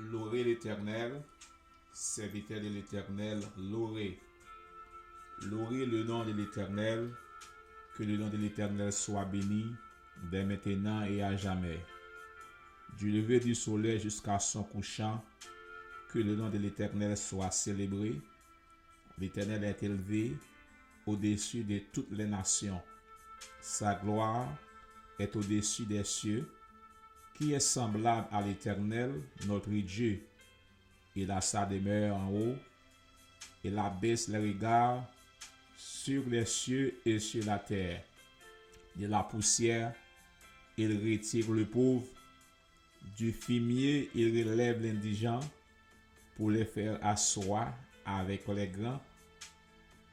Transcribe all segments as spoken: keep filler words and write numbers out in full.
Louez l'Éternel, serviteurs de l'Éternel, louez. Louez le nom de l'Éternel, que le nom de l'Éternel soit béni dès maintenant et à jamais. Du lever du soleil jusqu'à son couchant, que le nom de l'Éternel soit célébré. L'Éternel est élevé au-dessus de toutes les nations. Sa gloire est au-dessus des cieux. Qui est semblable à l'Éternel, notre Dieu? Il a sa demeure en haut. Il abaisse les regards sur les cieux et sur la terre. De la poussière, il retire le pauvre. Du fumier, il relève l'indigent pour les faire asseoir avec les grands,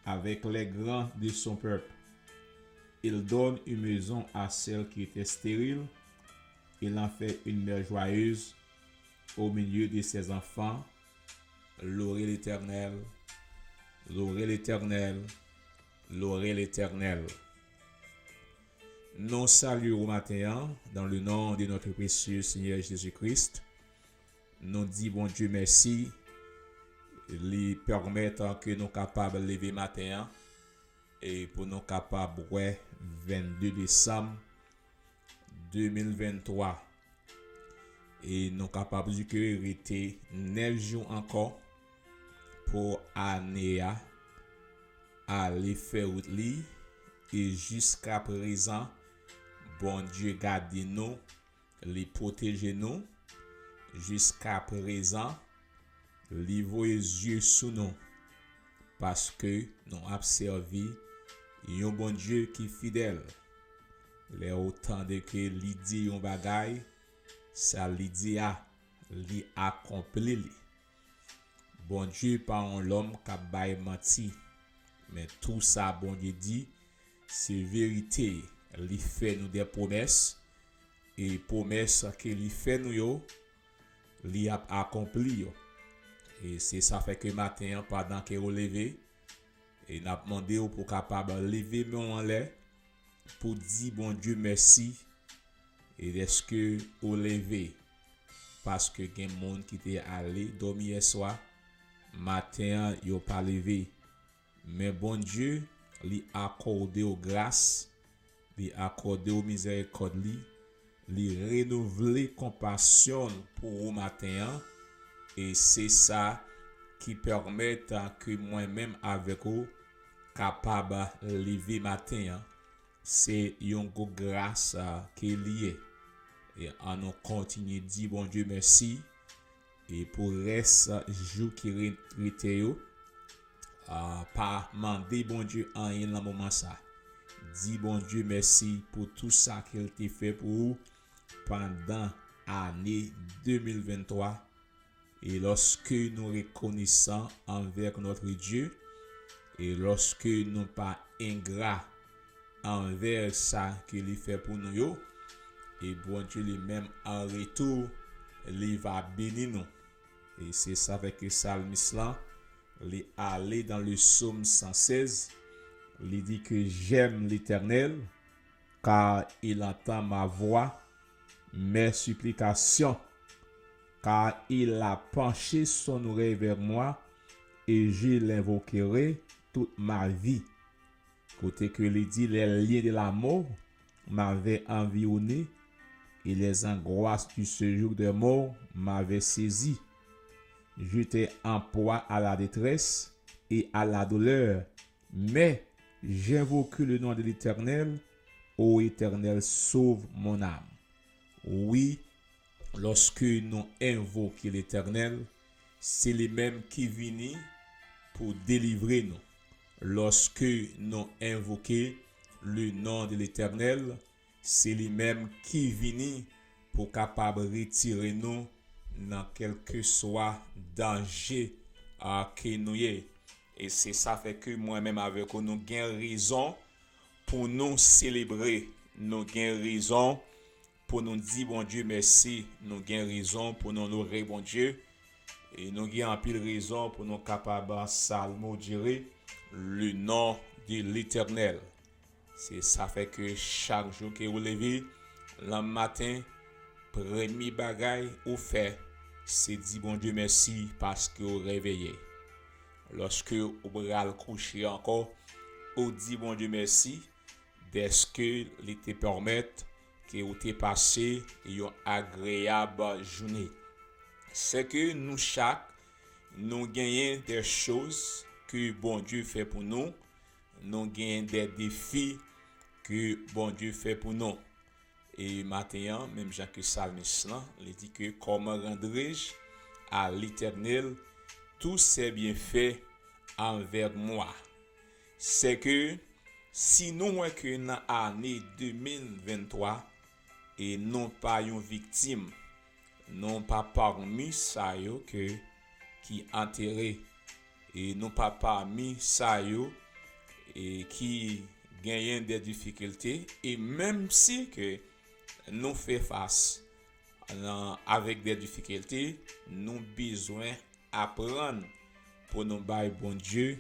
avec les grands de son peuple. Il donne une maison à celle qui était stérile. Il en fait une mère joyeuse au milieu de ses enfants. Louez l'Éternel, louez l'Éternel, louez l'Éternel. Nou salye w maten an, dans le nom de notre précieux Seigneur Jésus-Christ. Nou di Bondye mèsi, li pèmèt ke nou kapab leve maten an, e pou nou kapab wè vennde desanm de mil venntwa. E nou kapab di ke rete nèf jou ankò pou ane a ale fè wout li. E jiska prezan, Bondye gade nou, li pwoteje nou. Jiska prezan, li voye zye sou nou, paske nou ap sèvi yon Bondye ki fidèl. Lè ou tande ke li di yon bagay, sa li di a, li akonpli li. Bondye pa yon lòm k ap bay manti, men tou sa Bondye di, se verite. Li fè nou de pwomès, e pwomès ke li fè nou yo, li ap akonpli yo. E se sa fè ke maten an, pandan ke ou leve, e n ap mande w pou w kapab leve men w anlè, pou di Bondye mèsi, e dèske ou leve, paske gen moun ki te ale dòmi yèswa, maten an yo pa leve. Men Bondye, li akòde w gras, li akòde w mizèrikòd li, li renouvle konpasyon l pou ou maten an, e se sa ki pèmèt ke mwen menm avèk ou kapab leve maten an. Se yon gwo gras, a, ke li ye. E ann nou kontinye di Bondye mèsi. E pou rès jou ki re-, rete yo, a, pa mande Bondye anyen nan moman sa. Di Bondye mèsi pou tou sa ke l te fè pou ou pandan ane de mil venntwa. E lòske nou rekonesan anvè notre Dieu, e lòske nou pa engra anvè sa ke li fè pou nou yo, e Bondye li menm an retou, li va beni nou. E se sa fè ke salmis lan, li ale dans le psaume cent seize, li di ke j'aime l'Éternel, car il entend ma voix, mes supplications, car il a penché son oreille vers moi, et je l'invoquerai toute ma vie. Kote ke li di, les liens de la mort m'avaient environné, et les angoisses du séjour de mort m'avaient saisi. J'étais en proie à la détresse et à la douleur, mais j'invoquai le nom de l'Éternel. Ô Éternel, sauve mon âme. Wi, lòske nou envoke Letènèl, se li menm ki vini pou delivre nou. Lòske nou envoke le nom de l'Éternel, se li menm ki vini pou kapab retire nou nan kèlkeswa danje, a, ke nou ye. E se sa fè ke mwen menm avèk ou, nou gen rezon pou nou selebre. Nou gen rezon pou nou di Bondye mèsi. Nou gen rezon pou nou lore Bondye. E nou gen anpil rezon pou nou kapab salmodire le nom de l'Éternel. Se sa fè ke chak jou ke ou leve, lanmaten, premye bagay ou fè, se di Bondye mèsi paske w reveye. Lòske ou pral kouche ankò, ou di Bondye mèsi dèske li te pèmèt ke ou te pase yon agreyab jounen. Sèke nou chak, nou genyen de choz ke Bondye fè pou nou, nou genyen de defi ke Bondye fè pou nou. E maten an, menm jan ke salmis lan, li di ke, comment rendrai-je à l'Éternel tous ses bienfaits envers moi? Sèke si nou wè ke nan ane de mil venntwa, e nou pa yon viktim, nou pa pami sa yo ke, ki antere, e nou pa pami sa yo, e ki genyen de difikilte, e menm si ke nou fè fas nan, avèk de difikilte, nou bezwen aprann pou nou bay Bondye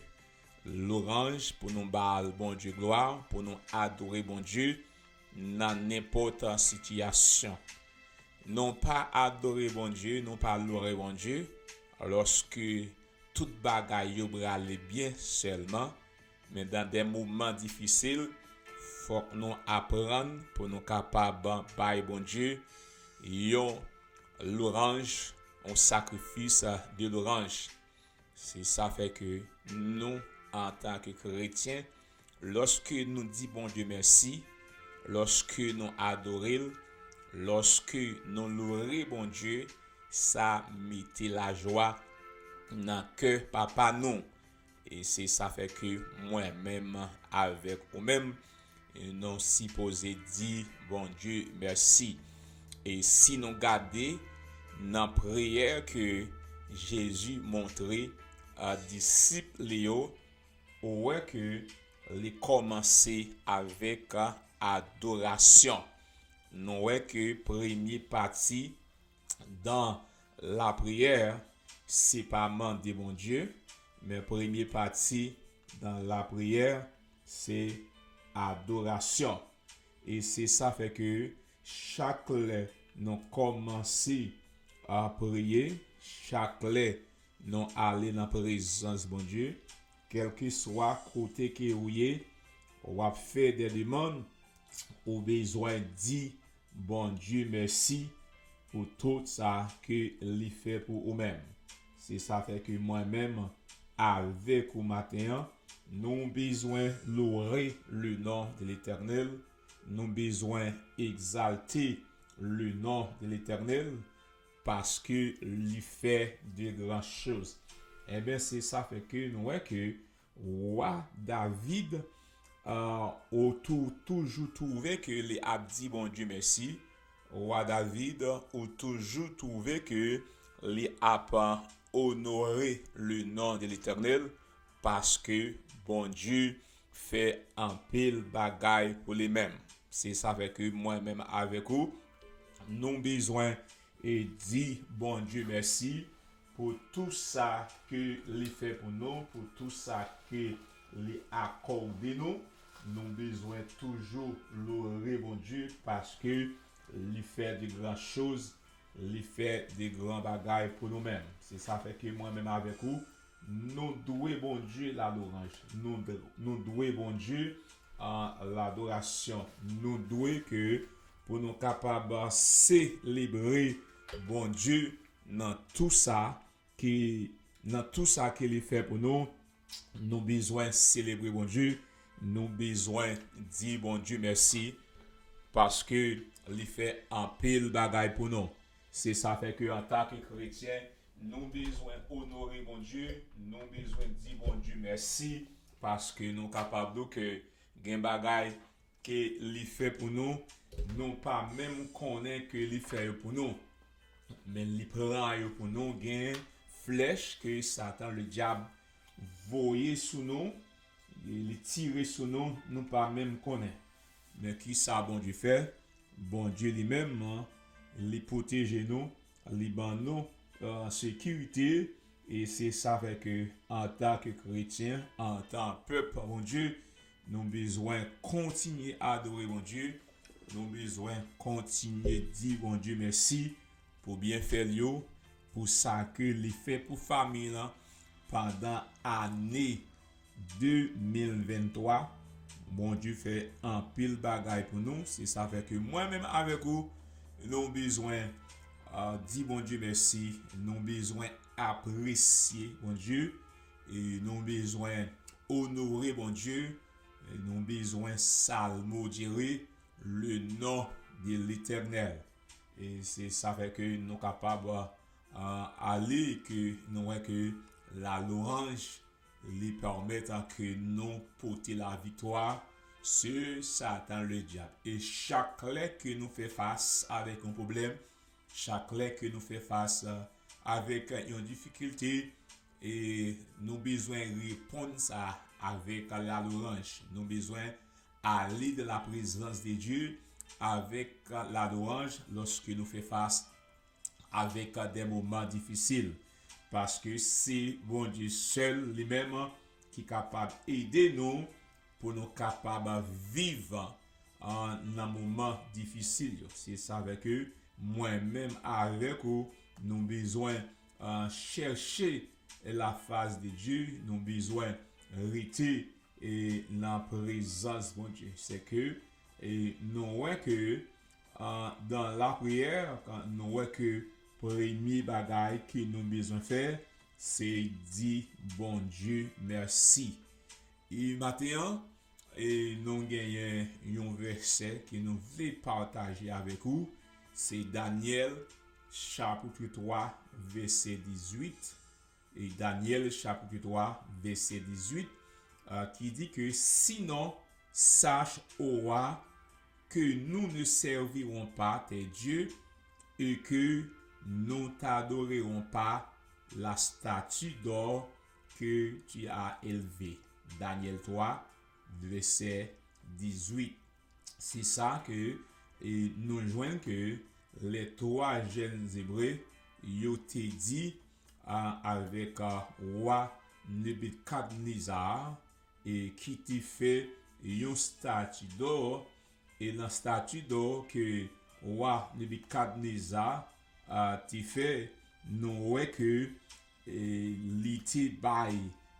lwanj, pou nou bay Bondye glwa, pou nou adore Bondye nan nenpòt sitiyasyon. Nou pa adore Bondye, nou pa lore Bondye lòske tout bagay yo prale byen sèlman, men nan de moman difisil, fòk nou aprann pou nou kapab bay Bondye yon lwanj, yon sakrifis de lwanj. Se sa fè ke nou, antanke kretyen, lòske nou di Bondye mèsi, lòske nou adore l, lòske nou lore Bondye, sa mete lajwa nan kè Papa nou. E se sa fè ke mwen menm avèk ou menm, nou sipoze di Bondye mèsi. E si nou gade nan priyè ke Jezi montre a disip li yo, ou wè ke li kòmanse avèk adorasyon. Nou wè ke premye pati dan lapriyè, se pa mande Bondye, men premye pati dan lapriyè, se adorasyon. E se sa fè ke chak lè nou kòmanse a priye, chak lè nou ale nan prezans Bondye, kèlkeswa kote ke ou ye, w ap fè de demann, ou bezwen di Bondye mèsi pou tout sa ke li fè pou ou menm. Se sa fè ke mwen menm avèk ou maten an, nou bezwen lore le non de Letènèl, nou bezwen egzalte le non de Letènèl, paske li fè de gran choz. Enben, se sa fè ke nou wè ke wa David, euh, ou tou-, toujou twouve ke li ap di Bondye mèsi. Wa David, ou toujou twouve ke li ap onore le non de Letènèl, paske Bondye fè anpil bagay pou li menm. Se sa fè ke mwen menm avèk ou, nou bezwen e di Bondye mèsi pou tou sa ke li fè pou nou, pou tou sa ke li akòde nou. Nou bezwen toujou lore Bondye paske li fè de gran choz, li fè de gran bagay pou nou menm. Se sa fè ke mwen menm avèk ou, nou dwe Bondye ladoranj. Nou, d-, nou dwe Bondye, ah, ladorasyon. Nou dwe ke pou nou kapab selebre Bondye nan tou sa ke, nan tou sa ke li fè pou nou, nou bezwen selebre Bondye, nou bezwen di Bondye mèsi, paske li fè anpil bagay pou nou. Se sa fè ke antanke kretyen, nou bezwen onore Bondye, nou bezwen di Bondye mèsi, paske nou kapab di ke gen bagay ke li fè pou nou, nou pa menm konnen ke li fè yo pou nou. Men li pran yo pou nou, gen flèch ke Satan, le dyab, voye sou nou, li tire sou nou, nou pa menm konnen. Men ki sa Bondye fè? Bondye li menm, li pwoteje nou, li ban nou, euh, sekirite, e se sa fè ke antanke kretyen, antan pèp Bondye, nou bezwen kontinye adore Bondye, nou bezwen kontinye di Bondye mèsi pou byenfè l yo, pou sa ke li fè pou fanmi lan pandan ane de mil venntwa. Bondye fè anpil bagay pou nou. Se sa fè ke mwen menm avèk ou, nou bezwen uh, di Bondye mèsi. Nou bezwen apresye Bondye. E nou bezwen onore Bondye. E nou bezwen salmodire le nom de l'Éternel. E se sa fè ke nou kapab uh, ale ke nou wè ke la louanj li pèmèt ke nou pote la viktwa sur Satan le diable. E chak lè ke nou fè fas avèk yon pwoblèm, chak lè ke nou fè fas uh, avèk yon difikilte, e nou bezwen reponn sa avèk la louanj. Nou bezwen ale de la prezans de Dye avèk la louanj lòske nou fè fas avèk de moman difisil. Paske se Bondye sèl li menm ki kapab ede nou pou nou kapab viv nan moman difisil yo. Se sa fè ke mwen menm avèk ou, nou bezwen uh, chèche la fas de Dye, nou bezwen rete e nan prezans Bondye. Se ke e nou wè ke uh, dan lapriyè, nou wè ke premye bagay ke nou bezwen fè, se di Bondye mèsi. E maten an, e nou genyen yon vèsè ke nou vle pataje avèk ou. Se Danyèl, chapit twa, vèsè dizuit. E Danyèl, chapit twa, vèsè dizuit, uh, ki di ke sinon, sache, ô roi, que nous ne servirons pas tes dieux et que nous t'adorerons pas la statue d'or que tu as élevée. Danyèl twa, vèsè dizuit. Se sa ke e nou jwenn ke lè twa jèn Ebre yo te di a, avèk a, wa Nebikadneza e ki te fè yon stati dò, e nan stati dò ke wa Nebikadneza a, te fè, nou wè ke e, li te bay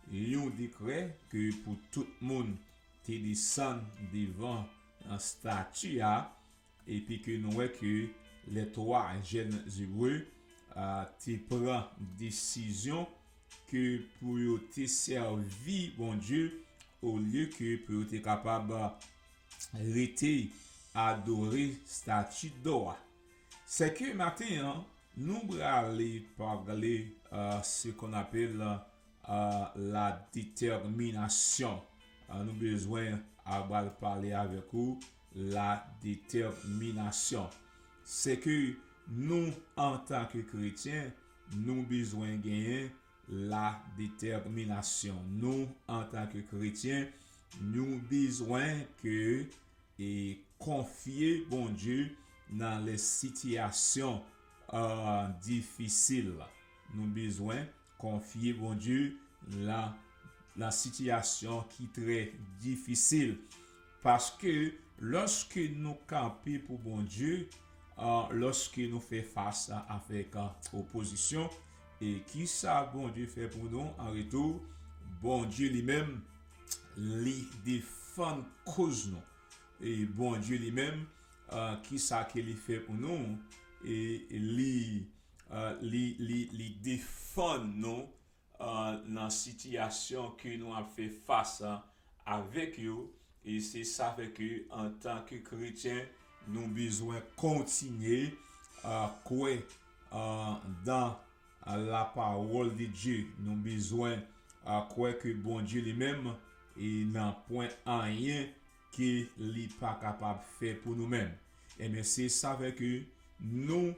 yon dekrè ke pou tout moun te desann devan stati a, epi ke nou wè ke lè twa jèn Ebre a, te pran desizyon ke pou yo te sèvi Bondye olye ke pou yo te kapab rete adore stati dò a. Se ke maten an, nou prale pale uh, ce qu'on appelle uh, la détermination. Uh, nou bezwen a pral pale avèk ou la détermination. Se ke nou, antan ke kretyen, nou bezwen genyen la détermination. Nou, antan ke kretyen, nou bezwen ke e konfye Bondye nan lè sitiyasyon uh, difisil. Nou bezwen konfye Bondye nan, nan sitiyasyon ki trè difisil. Paske lòske nou kanpe pou Bondye, uh, lòske nou fè fas avèk uh, opozisyon, e kisa Bondye fè pou nou an retou? Bondye li menm, li defann koz nou. E Bondye li menm, uh, kisa ke li fè pou nou? E li, uh, li, li, li defann nou uh, nan sitiyasyon ke nou ap fè fas uh, avèk yo. E se sa fè ke antan ke kretyen, nou bezwen kontinye uh, kwè uh, dan la parole de Dieu. Nou bezwen uh, kwè ke Bondye li menm e nan pwen anyen ke li pa kapab fè pou nou menm. Ebyen, se sa fè ke nou,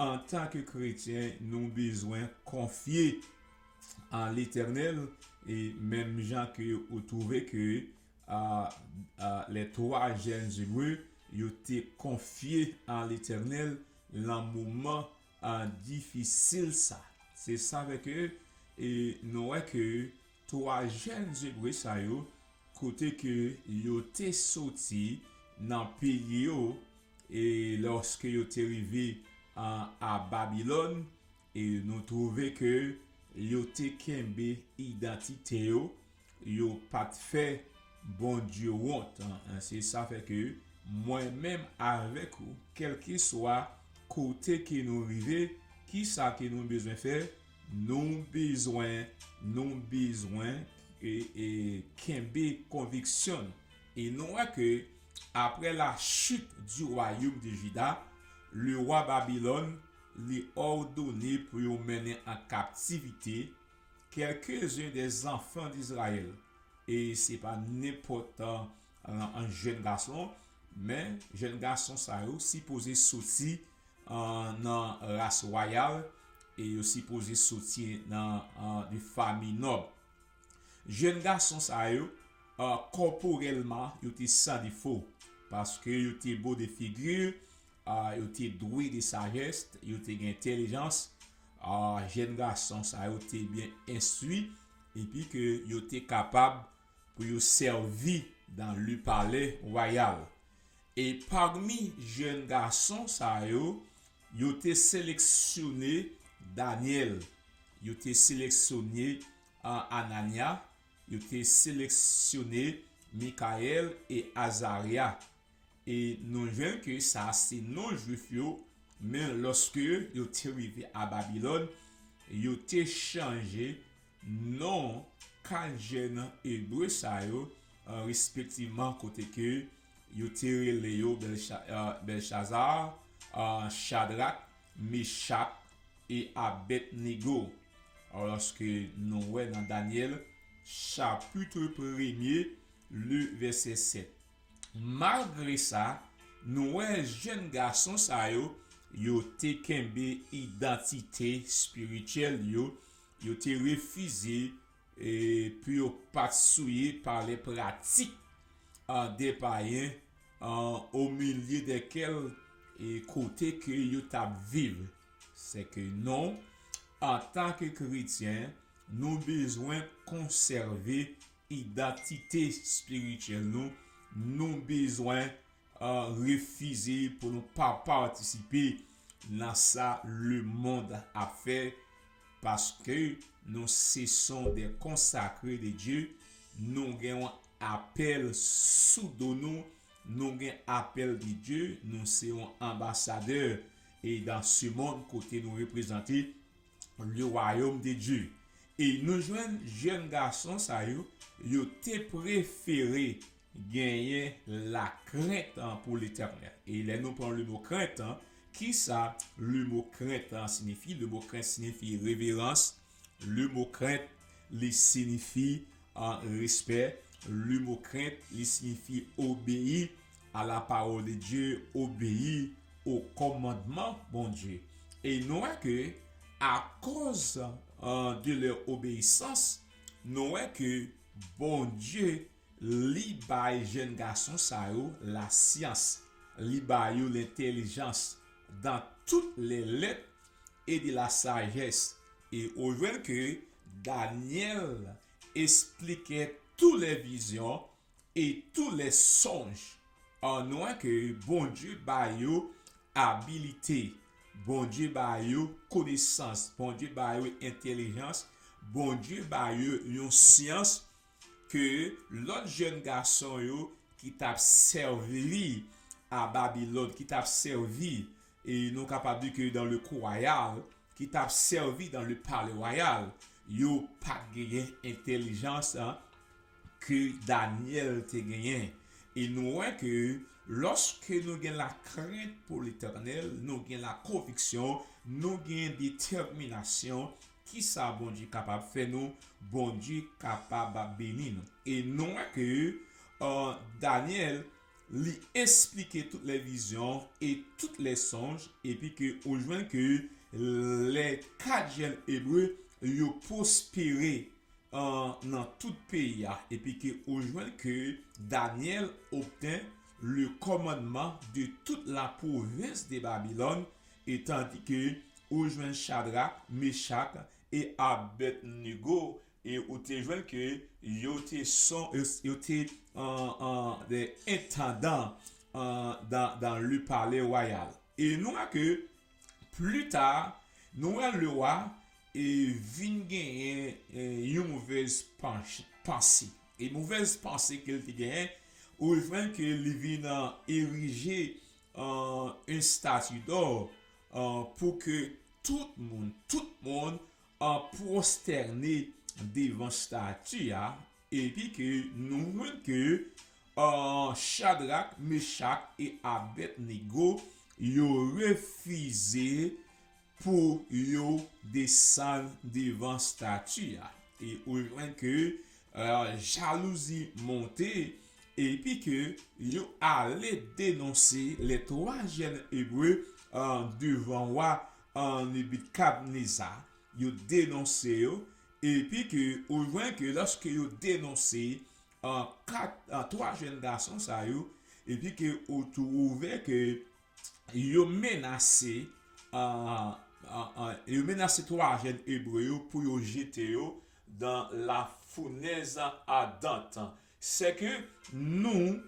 antan ke kretyen, nou bezwen konfye an Letènèl, e menm jan ke ou twouve ke a, a, lè twa jèn Ebre, yo te konfye an Letènèl nan moman a, difisil sa. Se sa fè ke e, nou wè ke twa jèn Ebre sa yo, kote ke yo te soti nan peyi yo, e lòske yo te rive a, a Babilòn, E nou twouve ke yo te kenbe idantite yo, yo pa t fè Bondye wont. Se sa fè ke mwen menm avèk ou, kèlkeswa kote ke nou rive, kisa ke nou bezwen fè? Nou bezwen, nou bezwen e, e kenbe konviksyon nou. E nou wè ke apre la chute du royaume de Juda, le roi Babylone li òdone pou yo mennen an kaptivite quelques-uns des enfants d'Israël. E se pa nenpòt an, an, an jèn gason, men jèn gason sa yo sipoze soti an, nan ras wayal e yo sipoze soti nan an, de fami nòb. Jèn gason sa yo, an, kòporèlman, yo te san defo, paske yo te bo de figi, a, yo te dwe de sajès, yo te gen entèlijans, a, jèn gason sa yo te byen enstwi, epi ke yo te kapab pou yo sèvi dans le palais royal. E pami jèn gason sa yo, yo te seleksyone Danyèl, yo te seleksyone, a, Ananya, yo te seleksyone Mikayèl e Azarya. E nou jwenn ke sa se non jwif yo, men lòske yo te rive a Babilòn, yo te chanje non kat jèn ebre sa yo, a, respektivman, kote ke yo te rele yo Bèlcha-, a, Bèlchazar, a, Chadrak, Mechak e Abèdnego. Alòske nou wè nan Danyèl, chapit premye, le vèsè sèt. Malgre sa, nou wè jèn gason sa yo, yo te kenbe idantite espirityèl yo, yo te refize, e, pou yo pa t souye pa lè pratik, a, dè payen, a, o milye dèkèl, e, kote ke yo t ap viv. Sè ke nou, antanke kretyen, nou bezwen konsève idantite espirityèl nou, nou bezwen, a, refize pou nou pa patisipe nan sa lemonn ap fè, paske nou se son de konsakre de Dye, nou gen yon apèl sou do nou, nou gen apèl de Dye, nou se yon anbasadè e dans ce monde kote nou reprezante le royaume de Dieu. E nou jwenn jèn gason sa yo, yo te prefere genyen lakrent, an, pou Letènèl. E lè nou pran le mo krent, an, kisa le mo krent, an, siyifi? Le mo krent siyifi reverans. Le mo krent, li siyifi, an, respè. Le mo krent, li siyifi obeyi à la parole de Dieu, obeyi o kòmandman Bondye. E nou wè ke, akoz, an, de leur obéissance, nou wè ke Bondye, li bay jèn gason sa yo lasyans, li ba yo lentèlijans dans toutes les lettres et de la sagesse. E ou jwenn ke Danyèl esplike toutes les visions et tous les songes. An, nou wè ke Bondye ba yo abilite, Bondye ba yo konesans, Bondye ba yo entèlijans, Bondye ba yo yon syans ke lòt jèn gason yo ki t ap sèvi a Babilòn, ki t ap sèvi, e nou kapab di ke dans le cour royal, ki t ap sèvi dans le palais royal, yo pa t genyen entèlijans, an, ke Danyèl te genyen. E nou wè ke lòske nou gen lakrent pou Letènèl, nou gen lakonviksyon, nou gen detèminasyon, kisa Bondye kapab fè nou? Bondye kapab beni nou. E nou wè ke, euh, Danyèl, li esplike tout lè vizyon e tout lè sonj, epi ke ou jwenn ke lè kat jèn ebre yo pwospere an, nan tout peyi a, epi ke ou jwenn ke Danyèl obten le kòmandman de tout la pwovens de Babilòn, e tandi ke ou jwenn Chadrak, Mechak e Abèdnego, e ou te jwenn ke yo te son, yo, yo te an, an, de entandan an, dan, dan le palais royal. E nou wè ke pli ta, Nou wè lewa e vin genyen yon mouvèz panse. E mouvèz panse ke l te genyen, ou jwenn ke li vin erije yon estati dò pou ke tout moun, tout moun pwostène devan estati a, epi ke nou jwenn ke Chadrak, Mechak e Abèdnego yo refize pou yo desann devan estati a. E ou jwenn ke jalouzi monte, epi ke yo ale denonse lè twa jèn Ebre devan wa Nebikadneza. Yo denonse yo, epi ke ou jwenn ke lòske yo denonse kat, twa jèn gason sa yo, epi ke ou twouve ke yo menase, yo menase twa jèn Ebre yo pou yo jete yo dan la founèz adan. Sèke nou,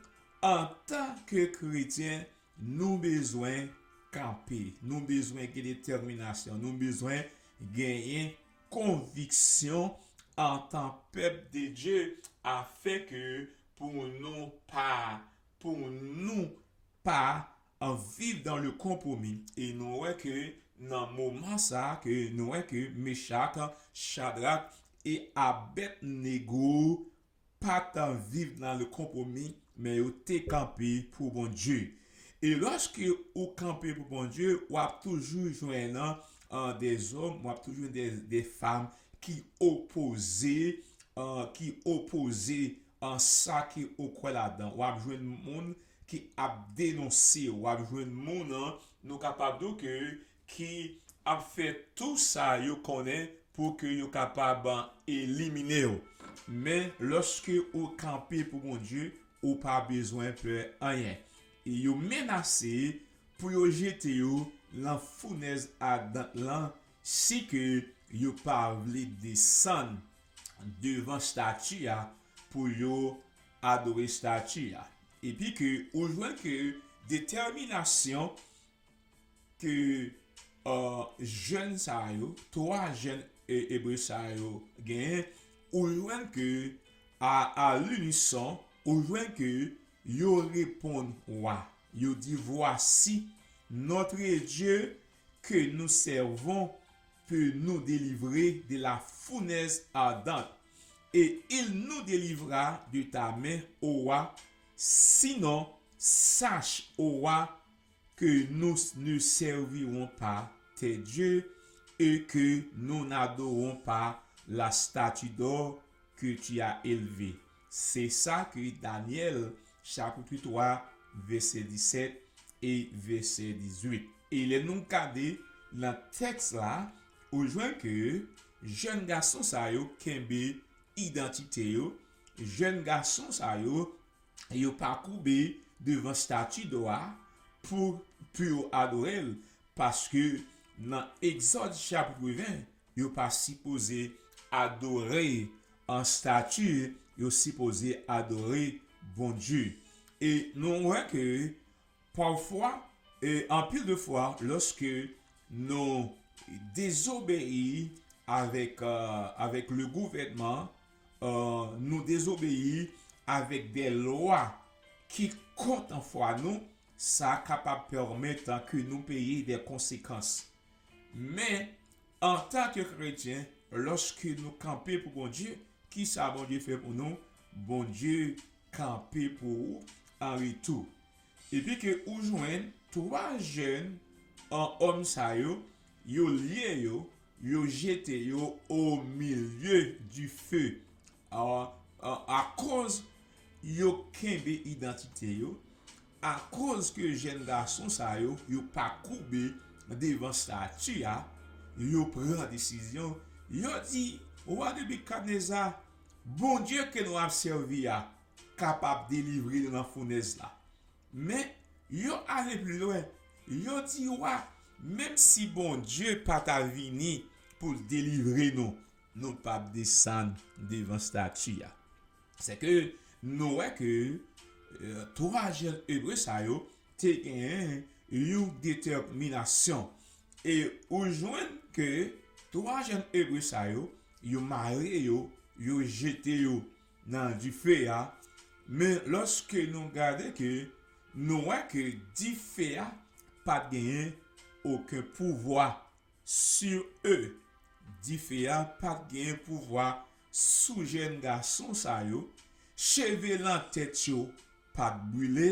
antanke kretyen, nou bezwen kanpe, nou bezwen gen detèminasyon, nou bezwen genyen konviksyon antan pèp de Dye, afenke pou nou pa, pou nou pa viv dan le konpwomi. E nou wè ke nan moman sa ke nou wè ke Mechak, Chadrak e Abèdnego pa t viv nan le konpwomi, men yo te kanpe pou Bondye. E lòske ou kanpe pou Bondye, w ap toujou jwenn dèzòm, w ap toujou jwenn dèfanm ki opoze, ki opoze an sa ke ou kwè ladan. W ap jwenn moun ki ap denonse, w ap jwenn moun, nou kapab di ke ki ap fè tou sa yo konnen pou ke yo kapab elimine w. Men lòske ou kanpe pou Bondye, ou pa bezwen pè anyen. E yo menase pou yo jete yo nan founèz adan lan si ke yo pa vle desann devan estati a pou yo adore estati a. Epi ke ou jwenn ke detèminasyon ke jèn sa yo, twa jèn Ebre sa yo genyen, ou jwenn ke a, a linison, ou jwenn ke yo reponn wa. Yo di, Voici, notre Dieu que nous servons peut nous délivrer de la fournaise ardente, et il nous délivrera de ta main, ô roi. Sinon, sache, ô roi, que nous ne servirons pas tes dieux et que nous n'adorons pas la statue d'or que tu as élevée. Se sa ke Danyèl chapit twa, vèsè disèt e vèsè dizuit. E lè nou gade nan tèks la, ou jwenn ke jèn gason sa yo kenbe idantite yo, jèn gason sa yo, yo pa koube devan estati dò a pou, pou yo adore l, paske nan Egzòd chapit ven, yo pa sipoze adore an estati, yo sipoze adore Bondye. E nou wè ke pafwa, e anpil de fwa, lòske nou dezobeyi avèk, euh, avèk le gouvènman, euh, nou dezobeyi avèk de lwa ki kont an fwa nou, sa kapab pèmèt ke nou peye de konsekans. Men, antanke kretyen, lòske nou kanpe pou Bondye, kisa Bondye fè pou nou? Bondye kanpe pou ou an retou. Epi ke ou jwenn twa jèn an òm sa yo, yo lye yo, yo jete yo o milye di fe. A, a, akoz yo kenbe idantite yo, akoz ke jèn gason sa yo, yo pa koube devan estati a, yo pran desizyon, yo di, Wa Nebikadneza, Bondye ke nou ap sèvi a kapab delivre nou nan founèz la. Men, yo ale pi lwen. Yo di wa, menm si Bondye pa ta vini pou l delivre nou, nou p ap desann devan estati a. Sèke nou wè ke, euh, twa jèn Ebre sa yo te genyen yon detèminasyon. E ou jwenn ke twa jèn Ebre sa yo, yo mare yo, yo jete yo nan dife a. Men lòske nou gade ke nou wè ke dife a pa t genyen okenn pouvwa sur eux. Dife a pa t genyen pouvwa sou jèn gason sa yo. Cheve lan tèt yo pa t brile,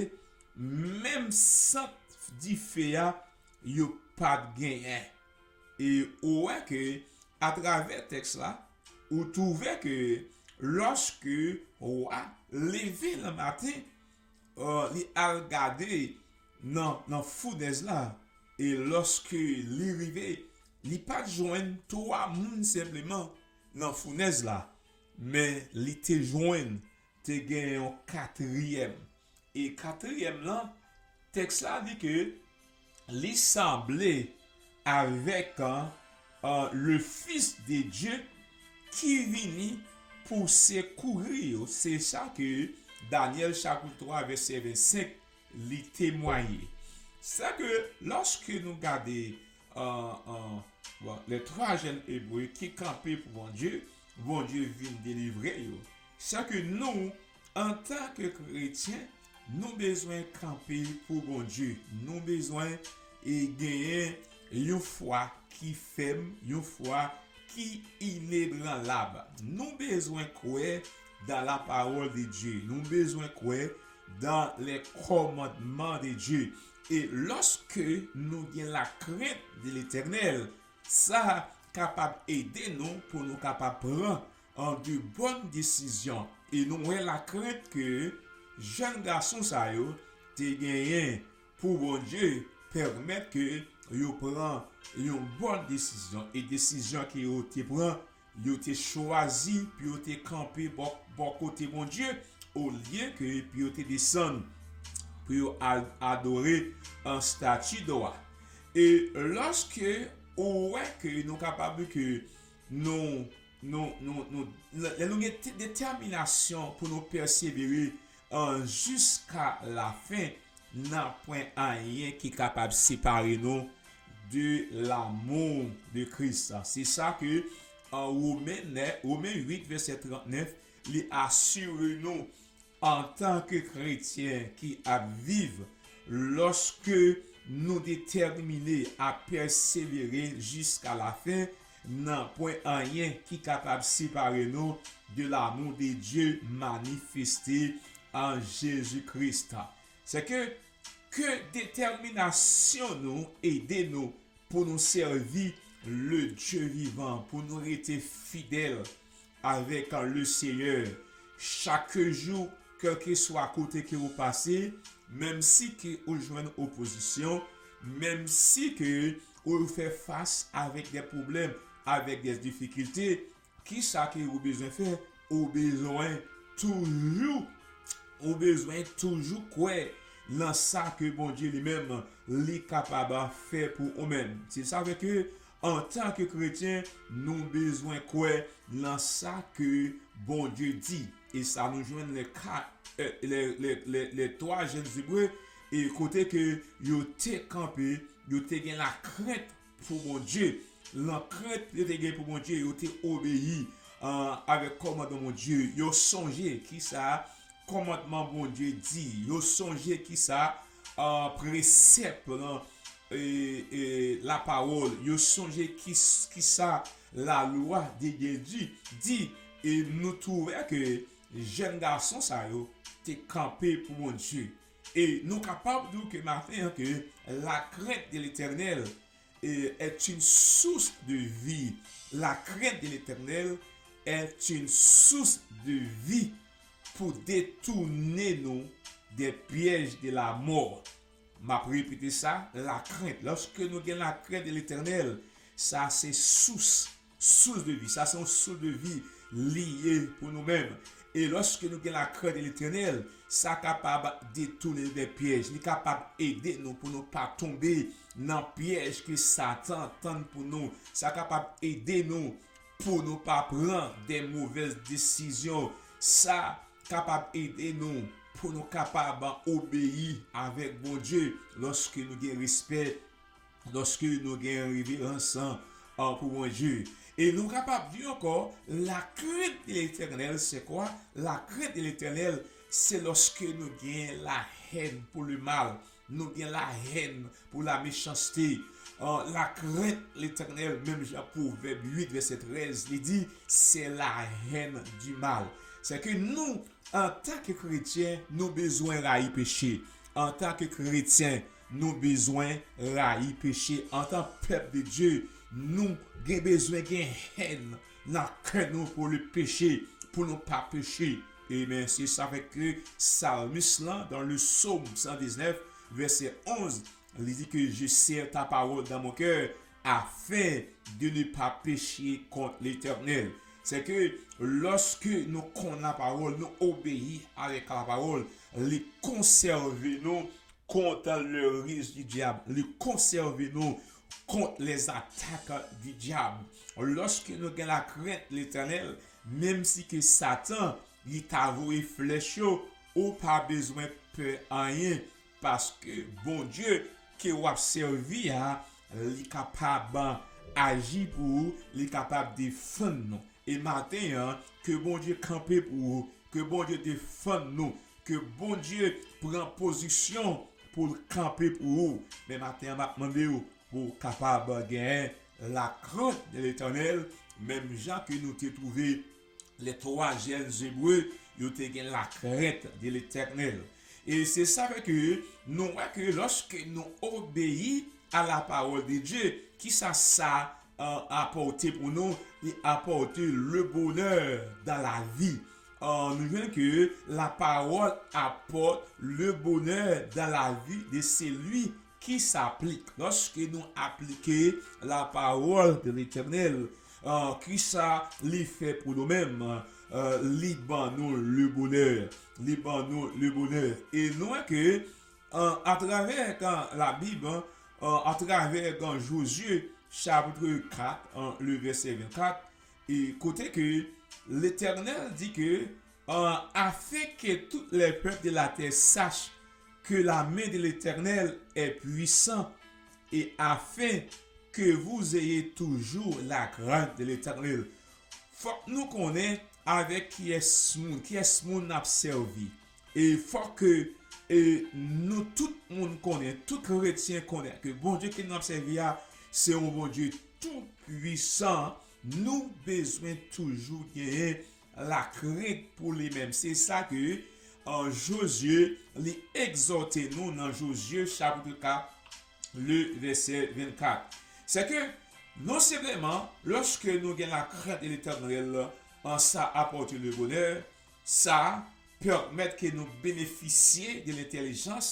menm sant dife a yo pa t genyen. E ou wè ke atravè tèks la, ou twouve ke lòske wa leve nan maten, euh, li al gade nan, nan founèz la, e lòske li rive, li pa t jwenn twa moun senpleman nan founèz la, men li te jwenn, te gen yon katriyèm. E katriyèm lan, tèks la di ke li sanble avèk an, an, le Fils de Dieu ki vini pou sekouri yo. Se sa ke Danyèl chapit twa vèsè vennsenk li temwaye. Sa ke lòske nou gade an, an, bon, les trois jeunes Hébreux ki kanpe pou Bondye, Bondye vin delivre yo. Sa ke nou, antanke kretyen, nou bezwen kanpe pou Bondye. Nou bezwen e genyen yon fwa ki fèm, yon fwa ki inebranlab. Nou bezwen kwè dans la parole de Dieu. Nou bezwen kwè dans les commandements de Dieu. E lòske nou gen lakrent de Letènèl, sa kapab ede nou pou nou kapab pran an de bòn desizyon. E nou wè lakrent ke jèn gason sa yo te genyen pou Bondye pèmèt ke yo pran yon bòn desizyon. E desizyon ke yo te pran, yo te chwazi pou yo te kanpe bò, bò kote Bondye, olye ke pou yo te desann, pou yo al adore an stati dò a. E lòske ou wè ke nou kapab di ke nou, nou, nou, nou, lè nou gen te-, detèminasyon pou nou pèsevere an jiska lafen, nan pwen anyen ki kapab separe nou de l'amour de Christ. Se sa ke an Women nèf, Women uit vèsè trannèf, li asire nou antanke kretyen ki ap viv, lòske nou detèmine a pèsevere jiska lafen, nan pwen anyen ki kapab separe nou de l'amour de Dieu manifesté en Jésus-Christ. Se ke, ke detèminasyon nou ede nou pou nou sèvi le Dieu vivant, pou nou rete fidèl avèk le Seigneur chak jou, kèlkeswa kote ke ou pase, menm si ke ou jwenn opozisyon, menm si ke ou fè fas avèk de pwoblèm, avèk de difikilte, kisa ke ou bezwen fè? Ou bezwen toujou, ou bezwen toujou kwè nan sa ke Bondye li menm li kapab fè pou ou menm. Se sa fè ke antanke kretyen, nou bezwen kwè nan sa ke Bondye di. E sa nou jwenn lè ka, eh, lè, lè, lè, lè twa jèn Ebre, e kote ke yo te kanpe, yo te gen lakrent pou Bondye. Lakrent yo te gen pou Bondye, yo te obeyi, ah, avèk kòmandman Bondye. Yo sonje kisa kòmandman Bondye di. Yo sonje kisa, ah, presèp lan, e, e, lapawòl. Yo sonje ki, kisa lalwa de Dye di, di. E nou twouve ke jèn gason sa yo te kanpe pou Bondye. E nou kapab di ke maten an ke la crainte de l'Éternel, eh, est une source de vie. La crainte de l'Éternel est une source de vie pou detounen nou des pièges de la mort. M ap repete sa, la crainte. Lòske nou gen la crainte de l'Éternel, sa se sous, sous de vi. Sa se yon sous de vi li ye pou nou menm. E lòske nou gen la crainte de l'Éternel, sa kapab detounen de pyèj. Li kapab ede nou pou nou pa tonbe nan pyèj ke Satan tann pou nou. Sa kapab ede nou pou nou pa pran de movèz desizyon. Sa kapab ede nou pou nou kapab obeyi avèk Bondye lòske nou gen respè, lòske nou gen reverans an, an, pou Bondye. E nou kapab di ankò, la crainte de l'Éternel, c'est quoi? La crainte de l'Éternel, se lòske nou gen la hèn pou le mal, nou gen la hèn pou la mechanste. An, la crainte de l'Éternel, menm jan Pwovèb uit, vèsè trèz, li di, c'est la haine du mal. Se ke nou, antan ke kretyen, nou bezwen rayi peche. Antan ke kretyen, nou bezwen rayi peche. Antan pèp de Dye, nou gen bezwen gen hèn nan kè nou pou le peche, pou nou pa peche. Amen. Se sa fè ke salmis lan, dans le psaume cent dix-neuf, vèsè onz, li di ke je serre ta parole dans mon cœur afin de ne pas pécher contre l'Éternel. Se ke lòske nou konn lapawòl, nou obeyi avèk lapawòl, li konsève nou kont le ris di dyab, li konsève nou kont les attaques du diable. Lòske nou gen la crainte de l'Éternel, menm si ke Satan li ta voye flèch yo, ou pa bezwen pè anyen, paske Bondye ke w ap sèvi a, li kapab aji pou ou, li kapab defann nou. E maten an, ke Bondye kanpe pou ou, ke Bondye defann nou, ke Bondye pran pozisyon pou l kanpe pou ou. Men maten an, m ap mande w pou w kapab gen la crainte de l'Éternel, menm jan ke nou te twouve les trois jeunes Hébreux, yo te gen la crainte de l'Éternel. E se sa fè ke nou wè ke lòske nou obeyi a la parole de Dieu, kisa sa, euh, apòte pou nou? Li apòte le bonheur dans la vie. Euh, nou jwenn ke la parole apporte le bonheur dans la vie de celui qui s'applique. Lòske nou aplike la parole de l'Éternel, euh, kisa li fè pou nou menm? Euh, li ban nou le bonheur. Li ban nou le bonheur. E nou wè ke, euh, atravè, kan la Bib, euh, atravè, kan Jozye, chapit kat, euh, le vèsè vennkat, e kote ke Letènèl di ke, euh, afin que tous les peuples de la terre sachent que la main de l'Éternel est puissante et afin que vous ayez toujours la crainte de l'Éternel. Fòk nou konnen avèk kiyès moun, kiyès moun n ap sèvi. E fòk ke, e, nou tout moun konnen, tout kretyen konnen ke Bondye ke n ap sèvi a, se yon Bondye tou pwisan. Nou bezwen toujou genyen lakrent pou li menm. Se sa ke, euh, Jozye, li egzòte nou nan Jozye chapit kat, le vèsè vennkat. Se ke non sèlman, lòske nou gen lakrent de Letènèl, an sa apòte le bonè, sa pèmèt ke nou benefisye de lentèlijans,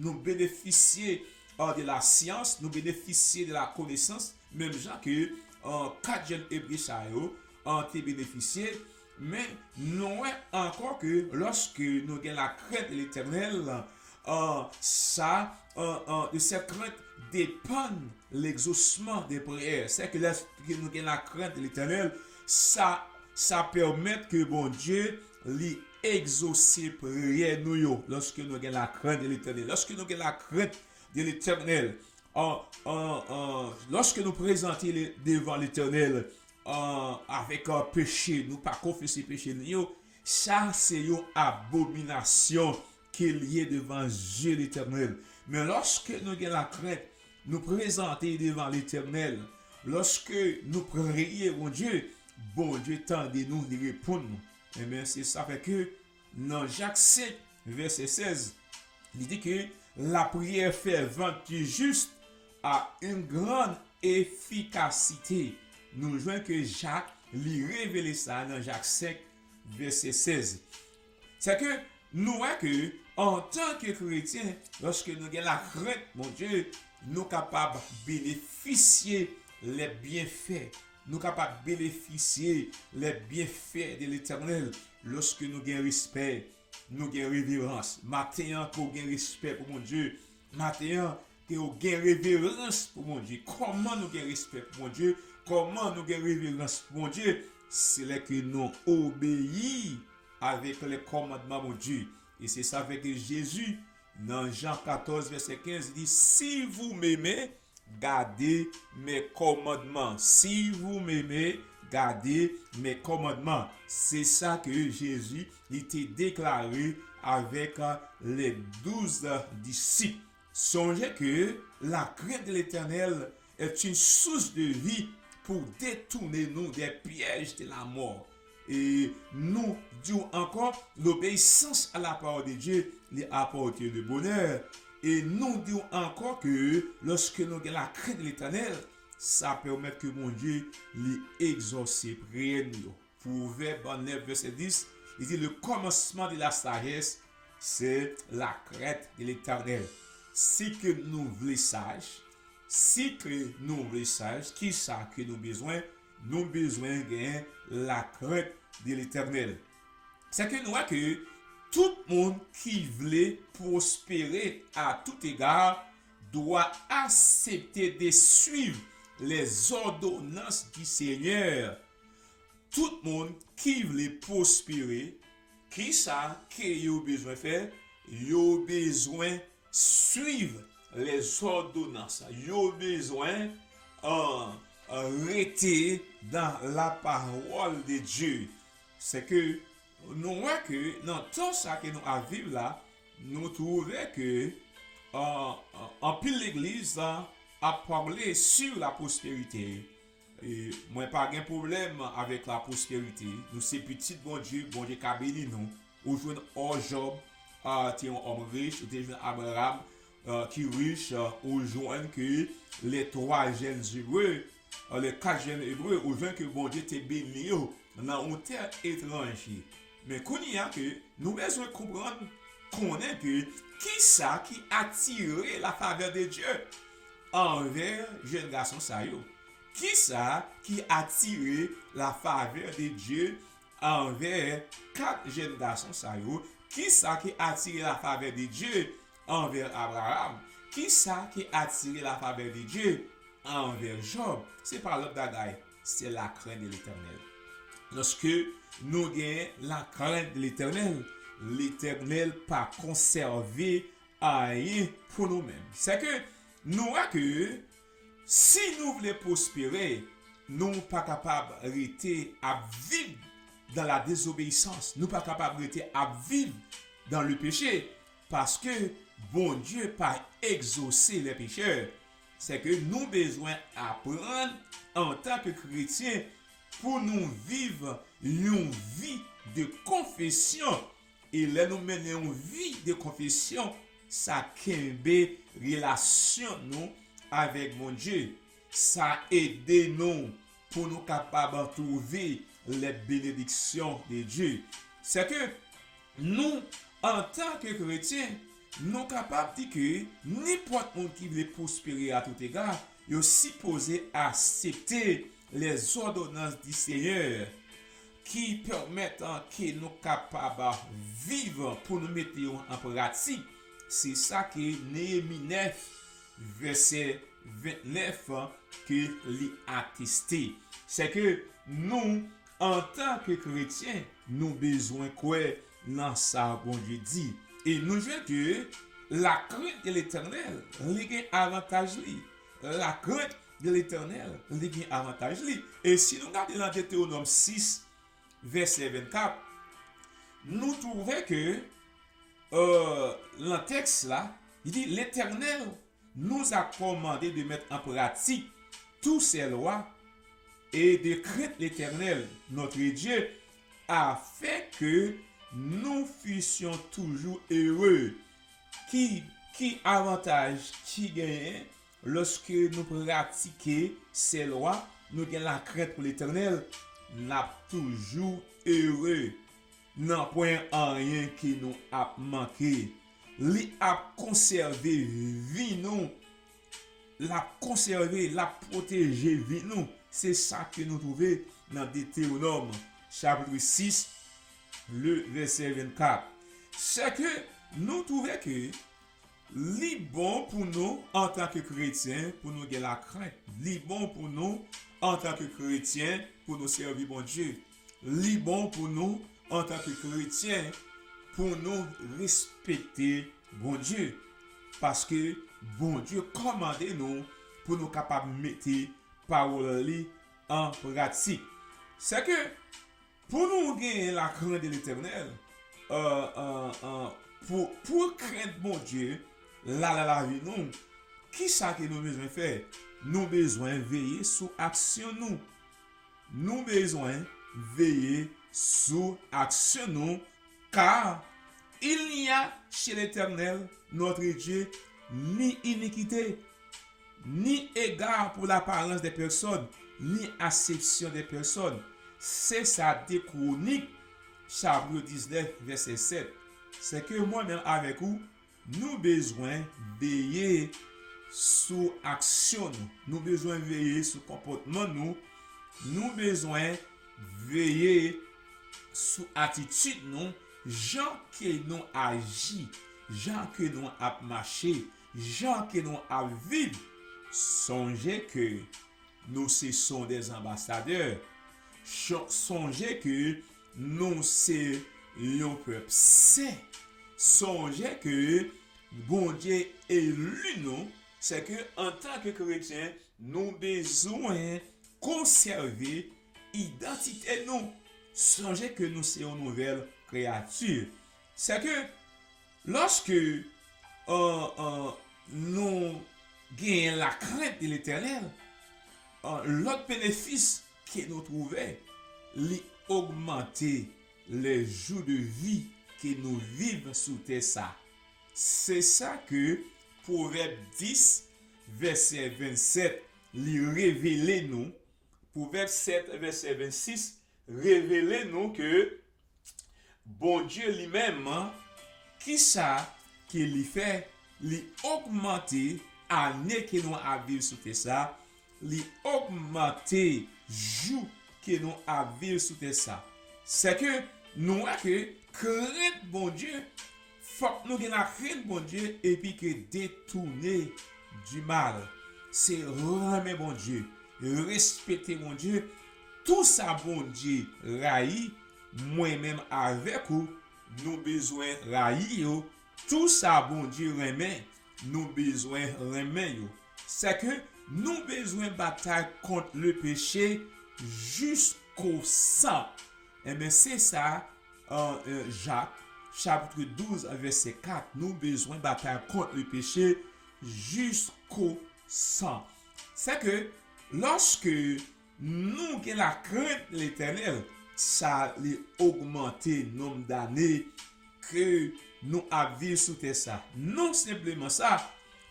nou benefisye, euh, de la syans, nou benefisye de la konesans, menm jan ke, euh, kat jèn Ebre sa yo, euh, te benefisye. Men nou wè ankò ke lòske nou gen lakrent de Letènèl, euh, sa, euh, euh, de cette crainte dépend l'exaucement des prières. Se ke lòske nou gen lakrent de Letènèl, sa, sa pèmèt ke Bondye li egzose priyè nou yo lòske nou gen lakrent de Letènèl. Lòske nou gen lakrent de Letènèl, an, an, an, lòske nou prezante le, devan Letènèl, an, avèk, an, peche, nou pa konfese peche nou yo, sa se yon abominasyon ke l ye devan zye Letènèl. Men lòske nou gen lakrent, nou prezante devan Letènèl, lòske nou priye Bondye, Bondye tande nou, li reponn nou. Enben, se sa fè ke nan Jak senk, vèsè sèz, li di ke la prière fervente du juste a une grande efficacité. Nou jwenn ke Jak, li revele sa nan Jak senk, vèsè sèz. Se ke nou wè ke, antanke kretyen, lòske nou gen lakrent Bondye, nou kapab benefisye lè byenfè. Nou kapab benefisye lè byenfè de Letènèl lòske nou gen respè, nou gen reverans. Maten an, ke w gen respè pou Bondye. Maten an, ke w gen reverans pou Bondye. Kòman nou gen respè pou Bondye? Kòman nou gen reverans pou Bondye? Se lè ke nou obeyi avèk lè kòmandman Bondye. E se sa fè ke Jezi, nan Jan katòz, vèsè kenz, li di, si vous m'aimez, Gardez mes commandements. Si vous m'aimez, gardez mes commandements. Se sa ke Jezi li te deklare avèk les douze disip. Sonje ke la crainte de l'Éternel est une source de vie pour détourner nous des pièges de la mort. E nou di w ankò, l'obéissance à la parole de Dieu li apòte le bonheur. E nou di w ankò ke lòske nou gen la crainte de l'Éternel, sa pèmèt ke Bondye li egzòse priyè nou yo. Pwovèb nèf vèsè dis, li di, le commencement de la sagesse, c'est la crainte de l'Éternel. Si ke nou vle saj, si ke nou vle saj, kisa ke nou bezwen? Nou bezwen gen la crainte de l'Éternel. Se ke nou wè ke tout moun ki vle prospérer à tout égard doit accepter de suivre les ordonnances du Seigneur. Tout moun ki vle prospérer, kisa ke yo bezwen fè? Yo bezwen suivre les ordonnances. Yo bezwen euh, euh, rete dans la parole de Dieu. Se ke nou wè ke nan tan sa ke nou ap viv la, nou twouve ke euh, euh, anpil legliz euh, ap pale sur la prospérité. E mwen pa gen pwoblèm avèk la prospérité. Nou se pitit Bondye, Bondye ka beni nou. Ou jwenn ò Jòb, ah, te yon òm rich, ou te jwenn Abraham, ah, ki rich, ah, ou jwenn ke les trois jeunes Hébreux, ah, les quatre jeunes Hébreux, ou jwenn ke Bondye te beni yo nan yon tè etranje. Men kounye a ke nou bezwen konprann, konnen ke kisa ki atire la favè de Dye anvè jèn gason sa yo. Kisa ki atire la favè de Dye anvè kat jèn gason sa yo? Kisa ki atire la favè de Dye anvè Abraham? Kisa ki atire la favè de Dye anvè Jòb? Se pa lòt bagay, se la crainte de l'Éternel. Lòske nou gen la crainte de l'Éternel, Letènèl pa konsève anyen pou nou menm. Se ke nou wè ke si nou vle pwospere, nou pa kapab rete ap viv dans la désobéissance. Nou pa kapab rete ap viv dans le péché, paske Bondye pa egzose les pécheurs. Se ke nou bezwen aprann antanke kretyen pou nou viv yon vi de konfesyon. E lè nou mennen yon vi de konfesyon, sa kenbe relasyon nou avèk Bondye. Sa ede nou pou nou kapab twouve les bénédictions de Dieu. Se ke nou, antanke kretyen, nou kapab di ke nenpòt moun ki vle pwospere à tout égard, yo sipoze aksepte les ordonnances du Seigneur ki pèmèt ke nou kapab viv pou nou mete yo an pratik. Se sa ke Neyemi nèf, vèsè vennèf, ke li ateste. Se ke nou, antanke kretyen, nou bezwen kwè nan sa Bondye di. E nou jwenn ke la crainte de l'Éternel, li gen avantaj li. La crainte de l'Éternel, li gen avantaj li. E si nou gade nan Detewonòm sis, vèsè vennkat, nou twouve ke euh, nan tèks la, li di, L'Éternel nous a commandé de mettre en pratique toutes ses lois et de craindre l'Éternel, notre Dieu, afin que nous fussions toujours heureux. Ki, ki avantaj ki genyen lòske nou pratike ses lois, nou gen la crainte pou Letènèl, n ap toujou ere. Nanpwen anyen ke nou ap manke. Li ap konsève vi nou. L ap konsève, l ap pwoteje vi nou. Se sa ke nou twouve nan Detewonòm, chapit sis, le vèsè vennkat. Se ke nou twouve ke li bon pou nou, antanke kretyen, pou nou gen lakrent. Li bon pou nou, antanke kretyen, pou nou sèvi Bondye. Li bon pou nou, antanke kretyen, pou nou respekte Bondye. Paske Bondye kòmande nou pou nou kapab mete pawòl li an pratik. Sèke pou nou genyen lakrent de Letènèl, euh, euh, euh, pou, pou krent Bondye la nan lavi nou, kisa ke nou bezwen fè? Nou bezwen veye sou aksyon nou. Nou bezwen veye sou aksyon nou, car il n'y a chez l'Éternel, notre Dieu, ni iniquité, ni égard pour l'apparence des personnes, ni acception des personnes. Se sa de Kwonik, chapit diznèf, vèsè sèt. Sèke mwen menm avèk ou, nou bezwen veye sou aksyon nou. Nou bezwen veye sou konpòtman nou. Nou bezwen veye sou atitid nou, jan ke nou aji, jan ke nou ap mache, jan ke nou ap viv. Sonje ke nou se son dè anbasadè. Cho-, sonje ke nou se yon pèp sen. Sonje ke Bondye eli nou, sèke antanke kretyen, nou bezwen konsève idantite nou. Sonje ke nou se yon nouvèl kreyati. Sèke lòske, euh, euh, nou genyen lakrent de Letènèl, euh, lòt benefis ke nou twouve, li ogmante lè jou de vi ke nou viv sou tè sa. Se sa ke Pwovèb dis, vèsè vennsèt, li revele nou. Pwovèb sèt, vèsè vennsis, revele nou ke Bondye li menm, kisa ke li fè? Li ogmante ane ke nou ap viv sou tè sa, li ogmante jou ke nou ap viv sou tè sa. Sèke nou wè ke krent Bondye, fòk nou gen lakrent Bondye epi ke detounen du mal. Se renmen Bondye, respekte Bondye. Tou sa Bondye rayi, mwen menm avèk ou, nou bezwen rayi yo. Tou sa Bondye renmen, nou bezwen renmen yo. Sèke nou bezwen batay kont le peche jisko san. Enben, se sa, euh, euh, Jak, chapit douz, vèsè kat, nou bezwen batay kont le peche jisko san. Sèke lòske nou gen lakrent Letènèl, sa li ogmante nonb dane ke nou ap viv sou tè sa. Non senpleman sa,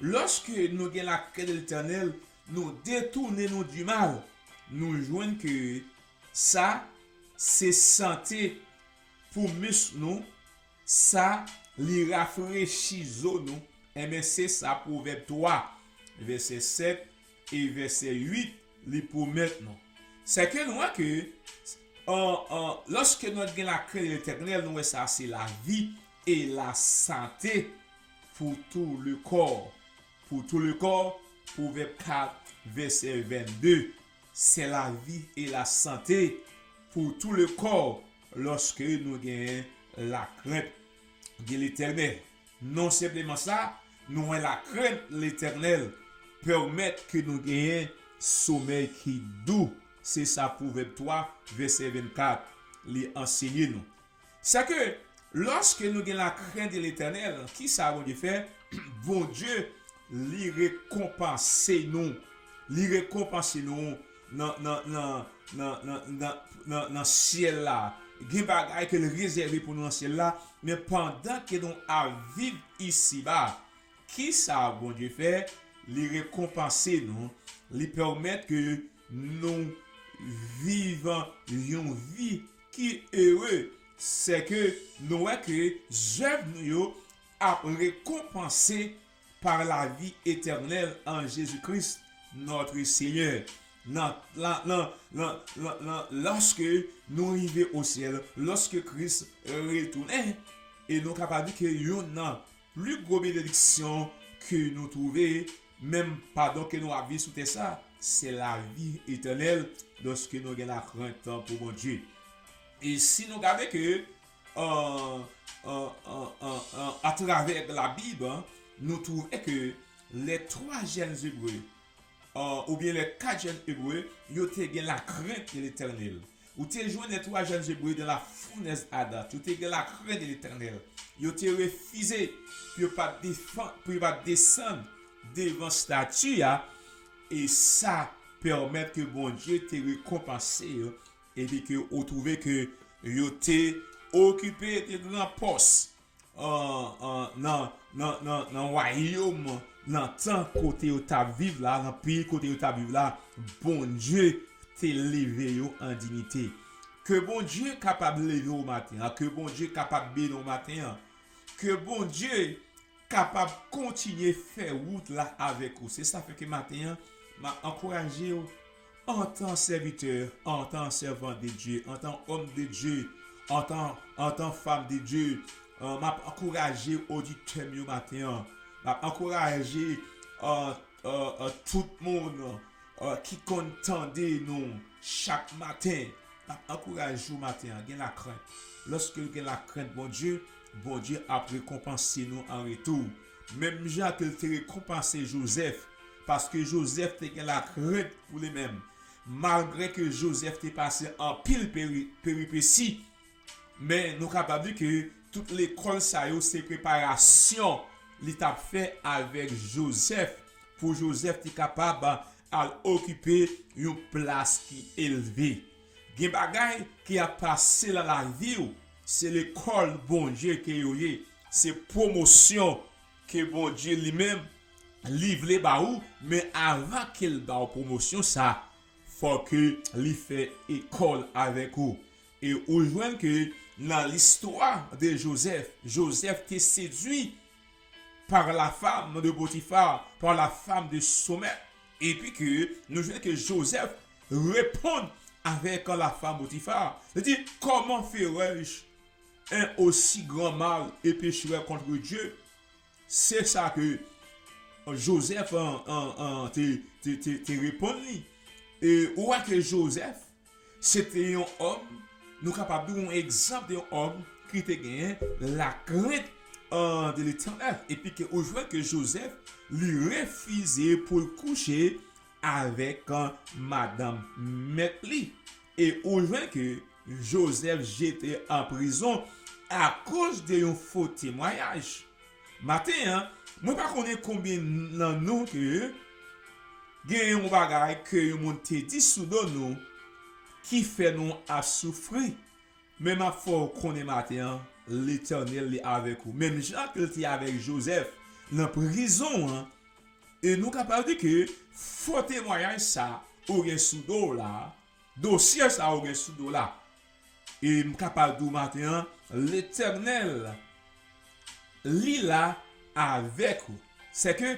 lòske nou gen lakrent de Letènèl, nou detounen nou du mal, nou jwenn ke sa se sante pou mis nou, sa li rafrechi zo nou. Enben, se sa Pwovèb twa, vèsè sèt e vèsè uit, li pwomèt nou. Sèke nou wè ke, an, an, lòske nou gen lakrent de Letènèl, nou wè sa se lavi e lasante pour tout le corps. Pour tout le corps, Pwovèb kat, vèsè vennde. C'est la vie et la santé pour tout le corps lòske nou genyen lakrent de Letènèl. Non senpleman sa, nou wè lakrent Letènèl pèmèt ke nou genyen somèy ki dou. Se sa Pwovèb twa, vèsè vennkat, li ansenye nou. Sèke lòske nou gen lakrent de Letènèl, kisa Bondye fè? Bondye, li rekonpanse nou. Li rekonpanse nou nan, nan, nan, nan, nan, nan, nan, nan syèl la. Gen bagay ke l rezève pou nou nan syèl la, men pandan ke nou ap viv isiba, kisa Bondye fè? Li rekonpanse nou. Li pèmèt ke nou viv yon vi ki ere. Sèke nou wè ke zèv nou yo ap rekonpanse par la vie éternelle en Jésus-Christ, notre Seigneur. Nan, nan, nan, nan, nan, nan, lòske nou rive o syèl, lòske Kris retounen, e nou kapab di ke youn nan pli gwo benediksyon ke nou twouve, menm pandan ke nou ap viv sou tè sa, se lavi etènèl, lòske nou gen lakrent pou Bondye. E si nou gade ke, euh, euh, euh, euh, euh, atravè Labib, nou twouve ke les trois jeunes Hébreux, euh, oubyen les quatre jeunes Hébreux, yo te gen lakrent de Letènèl. Ou te jwenn les trois jeunes Hébreux dans la fournaise ardente. Yo te gen lakrent de Letènèl. Yo te refize pou yo pa defann, pou yo pa desann devan estati a, e sa pèmèt ke Bondye te rekonpanse yo, epi ke ou twouve ke yo te okipe de gran pòs an, an, nan, nan, nan, nan wayòm, nan tan kote yo t ap viv la, nan peyi kote yo t ap viv la, Bondye te leve yo an diyite. Ke Bondye kapab leve w maten an, ke Bondye kapab beni w maten an, ke Bondye kapab kontinye fè wout la avèk ou. Se sa fè ke maten an, m ap ankouraje w, antan sèvitè, antan sèvant de Dye, antan òm de Dye, antan, antan fanm de Dye, euh, m ap ankouraje oditè m yo maten an. M ap ankouraje, euh, euh, euh, tout moun, euh, ki konn tande nou chak maten. M ap ankouraje w maten an, gen lakrent. Lòske w gen lakrent Bondye, Bondye ap rekonpanse nou an retou. Menm jan ke l te rekonpanse Jozèf, paske Jozèf te gen lakrent pou li menm. Malgre ke Jozèf te pase anpil peri-, peripesi, men nou kapab di ke tout lekòl sa yo se preparasyon li t ap fè avèk Jozèf, pou Jozèf te kapab al okipe yon plas ki elve. Gen bagay ki ap pase nan lavi w, se lekòl Bondye ke yo ye, se pwomosyon ke Bondye li menm li vle ba ou, men avan ke l ba w pwomosyon sa, fò ke li fè ekòl avèk ou. E ou jwenn ke nan listwa de Jozèf, Jozèf te sedui par la femme de Potiphar, par la femme de son maître. Epi ke nou jwenn ke Jozèf reponn avèk la femme Potiphar. Li di, comment ferais-je un aussi grand mal et pécheresse contre Dieu? Se sa ke Jozèf an, an, an, te, te, te, te reponn li. E ou wè ke Jozèf, se te yon òm, nou kapab di yon egzanp de yon òm ki te genyen lakrent, euh, de Letènèl. Epi ke ou jwenn ke Jozèf, li refize pou l kouche avèk, euh, madanm mèt li. E ou jwenn ke Jozèf jete an prizon akoz de yon fo temwayaj. Maten an, mwen pa konnen konbyen nan nou ke gen yon bagay ke yon moun te di sou do nou ki fè nou ap soufri. Men m ap fè w konnen maten an, Letènèl li avèk ou. Menm jan ke l te avèk Jozèf nan prizon an, e nou kapab di ke fo temwayaj sa ou gen sou do w la, dosye sa ou gen sou do w la. E m kapab di w maten an, Letènèl li la avèk ou. Sèke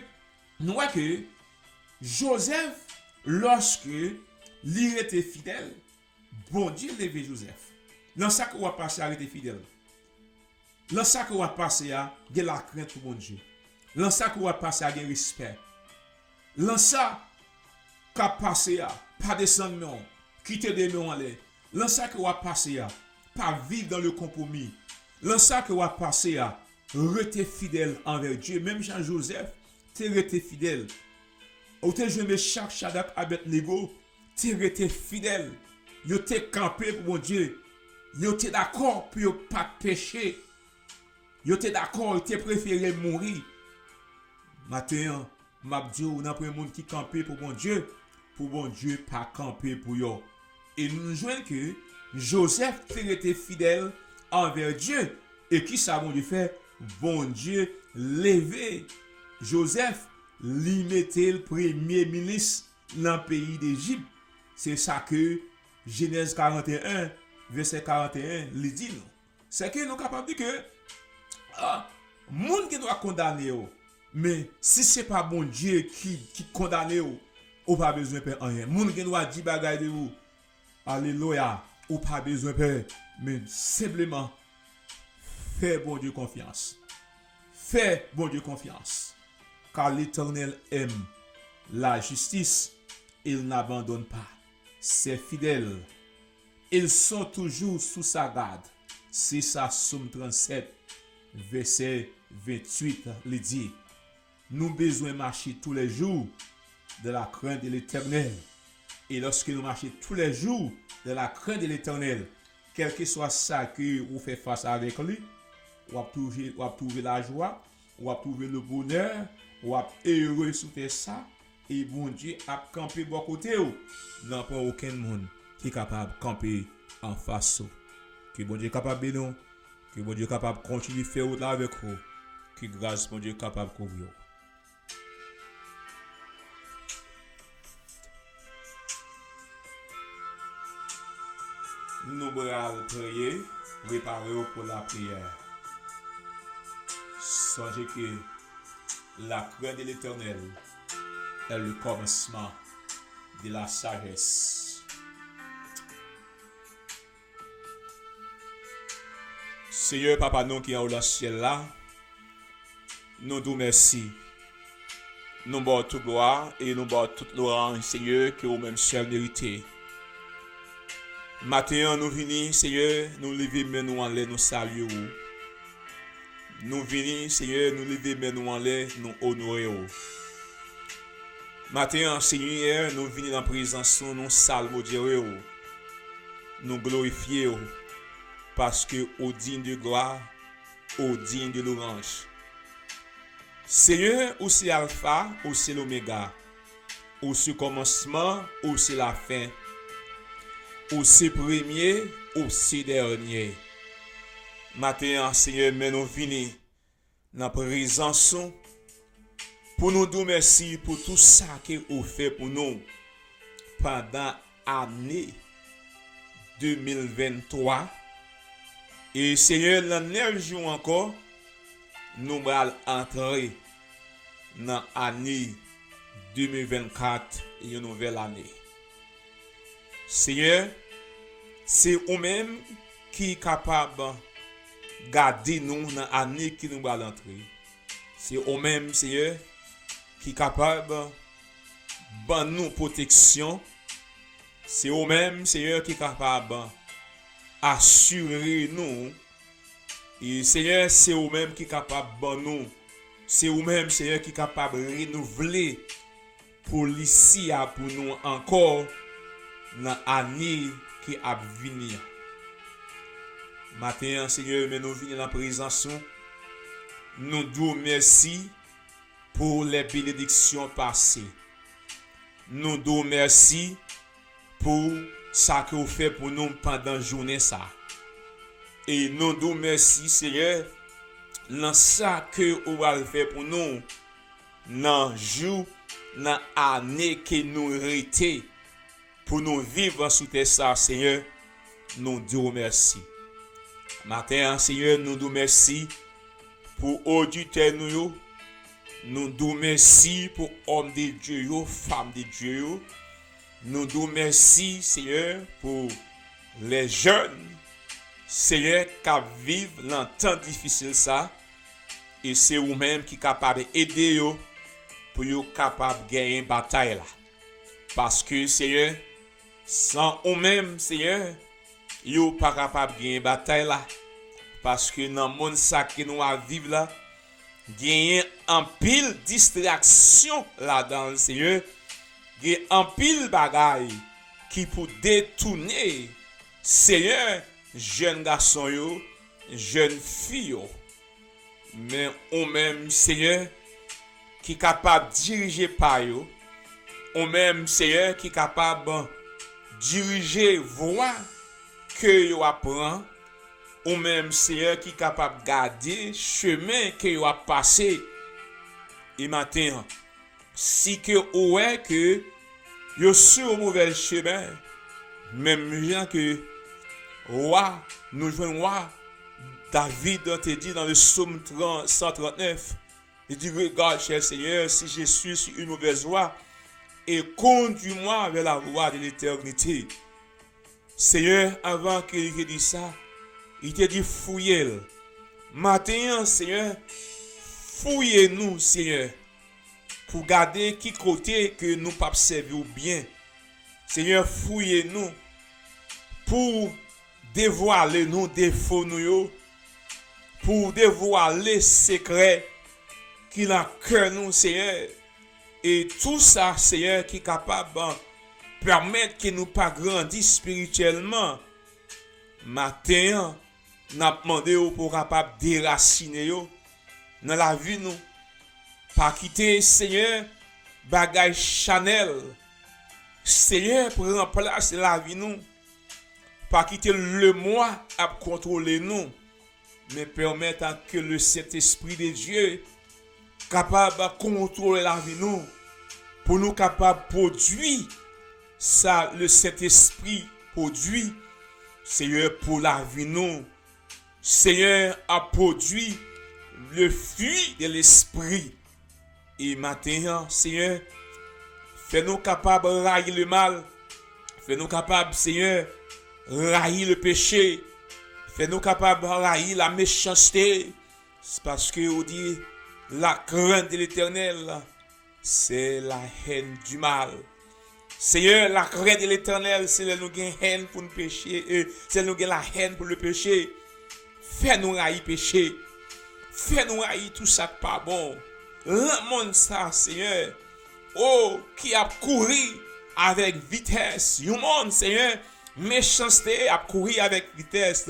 nou wè ke Jozèf, lòske li rete fidèl, Bondye leve Jozèf. Nan sa ke w ap pase a, rete fidèl. Nan sa ke w ap pase a, gen lakrent pou Bondye. Nan sa ke w ap pase a, gen respè. Nan sa k ap pase a, pa desann men w, kite de men w anlè. Nan sa ke w ap pase a, pa viv dans le compromis. Nan sa ke w ap pase a, rete fidèl anvè Dye. Menm jan Jozèf te rete fidèl. Ou te jwenn Mechak, Chadrak, Abèdnego te rete fidèl. Yo te kanpe pou Bondye. Yo te dakò pou yo pa t peche. Yo te dakò, yo te prefere mouri. Maten an, m ap di w, nanpwen moun ki kanpe pou Bondye, pou Bondye pa kanpe pou yo. E nou jwenn ke Jozèf te rete fidèl anvè Dye. E kisa Bondye fè? Bondye leve Jozèf, li mete l premye minis nan peyi Dejip. Se sa ke Jenèz karannteyen, vèsè karannteyen, li di nou. Sèke nou kapab di ke, ah, moun gen dwa kondane w, men si se pa Bondye ki, ki kondane w, ou pa bezwen pè anyen. Moun gen dwa di bagay de ou, alelouya, ou pa bezwen pè, men senpleman fè Bondye konfyans. Fè Bondye konfyans. Car l'Éternel aime la justice, il n'abandonne pas ses fidèles. Ils sont toujours sous sa garde. Se sa Sòm trannsèt, vèsè venntuit, li di. Nou bezwen mache toulèjou dans la crainte de l'Éternel. Et lorsque nous marchons tous les jours dans la crainte de l'Éternel, quel que soit ça que ou fais face avec lui, w ap toujou, w ap twouve lajwa, w ap twouve le bonè, w ap ere sou tè sa, e Bondye ap kanpe bò kote w. Nan pwen okenn moun ki kapab kanpe anfas ou. Ke Bondye kapab beni w, ke Bondye kapab kontinye fè wout la avèk ou, ke gras Bondye kapab kouvri w. Nou pral priye, prepare w pou lapriyè. Sonje ke la crainte de l'Éternel est le commencement de la sagesse. Senyè, Papa nou ki anwo nan syèl la, nou di w mèsi. Nou ba w tout glwa e nou ba w tout lwanj, Senyè, ke ou menm sèl merite. Maten an, nou vini, Senyè, nou leve men nou anlè, nou salye w. Nou vini, Senyè, nou leve men nou anlè, nou onore w. Maten an, Senyè, nou vini nan prezans ou, nou salmodye w. Nou glorifye w, paske ou digne de gloire, ou digne de louange. Senyè, ou se Alfa, ou se Lomega, ou se kòmansman, ou se lafen, ou se premye, ou se dènye. Maten an, Senyè, men nou vini nan prezans ou pou nou di w mèsi pou tou sa ke ou fè pou nou pandan ane de mil venntwa. E Senyè, nan nèf jou ankò, nou pral antre nan ane de mil vennkat, yon nouvèl ane. Senyè, se ou menm ki kapab gade nou nan ane ke nou pral antre. Se ou menm, Senyè, ki kapab ban nou pwoteksyon. Se ou menm, Senyè, ki kapab asire nou. E, Senyè, se ou menm ki kapab ban nou. Se ou menm, Senyè, ki kapab renouvle polisi a pou nou ankò nan ane ki ap vini an. Maten an, Senyè, men nou vini nan prezans ou. Nou di w mèsi pou lè benediksyon pase. Nou di w mèsi pou sa ke w fè pou nou pandan jounen sa. E nou di w mèsi, Senyè, nan sa ke ou pral fè pou nou nan jou, nan ane ke nou rete pou nou viv sou tè sa, Senyè, nou di w mèsi. Maten an, Senyè, nou di w mèsi pou oditè nou yo. Nou di w mèsi pou òm de Dye yo, fanm de Dye yo. Nou di w mèsi, Senyè, pou lè jèn, Senyè, k ap viv nan tan difisil sa. E se ou menm ki kapab ede yo pou yo kapab genyen batay la. Paske, Senyè, san ou menm, Senyè, yo pa kapab genyen batay la. Paske nan monn sa ke nou ap viv la, genyen anpil distraksyon ladan l, Senyè. Gen anpil bagay ki pou detounen, Senyè, jèn gason yo, jèn fi yo. Men ou menm, Senyè, ki kapab dirije pa yo. Ou menm, Senyè, ki kapab dirije vwa ke yo ap pran. Ou menm, Senyè, ki kapab gade chemen ke yo ap pase. E maten an, si ke ou wè ke yo sou yon movèz chemen, menm jan ke wa, nou jwenn wa David te di nan le sòm trant, san trantnèf, li di, Regarde, cher Seigneur, si je suis sur une mauvaise voie, et conduis-moi vers la voie de l'éternité. Senyè, anvan ke li te di sa, li te di, Fouye l. Maten an, Senyè, fouye nou, Senyè, pou gade ki kote ke nou p ap sèvi w byen. Senyè, fouye nou pou devwale nou defo nou yo, pou devwale sekrè ki nan kè nou, Senyè. E tou sa, Senyè, ki kapab pèmèt ke nou pa grandi espirityèlman. Maten an, n ap mande w pou w kapab derasine yo nan lavi nou. Pa kite, Senyè, bagay chanèl, Senyè, pran plas nan lavi nou. Pa kite lemwa ap kontwole nou, men pèmèt a ke le Sentespri de Dye kapab kontwole lavi nou, pou nou kapab pwodui sa le Sentespri pwodui, Senyè, pou lavi nou. Senyè ap pwodui le fwi de lespri. E maten an, Senyè, fè nou kapab rayi lemal. Fè nou kapab, Senyè, rayi lepeche. Fè nou kapab rayi lamechanste. Paske ou di, la crainte de l'Éternel, c'est la haine du mal. Senyè, la crainte de l'Éternel, se lè nou gen hèn pou n peche, e se lè nou gen la hèn pou lepeche. Fè nou rayi peche. Fè nou rayi tou sa k pa bon. Nan monn sa, Senyè, o, ki ap kouri avèk vitès. Yon monn, Senyè, mechanste ap kouri avèk vitès.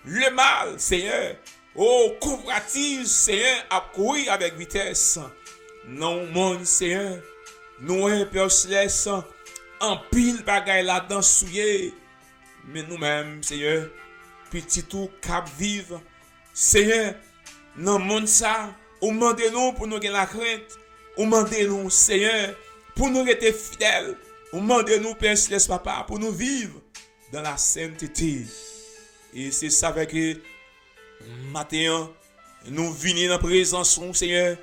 Lemal, Senyè, o, konvwatiz, Senyè, ap kouri avèk vitès. Nan yon monn, Senyè, nou wè, Pè Selès, anpil bagay ladan souye. Men nou menm, Senyè, pitit ou k ap viv, Senyè, nan monn sa, ou mande nou pou nou gen lakrent. Ou mande nou, Senyè, pou nou rete fidèl. Ou mande nou, Pè Selès, Papa, pou nou viv dans la sainteté. E se sa fè ke maten an, nou vini nan prezans ou, Senyè,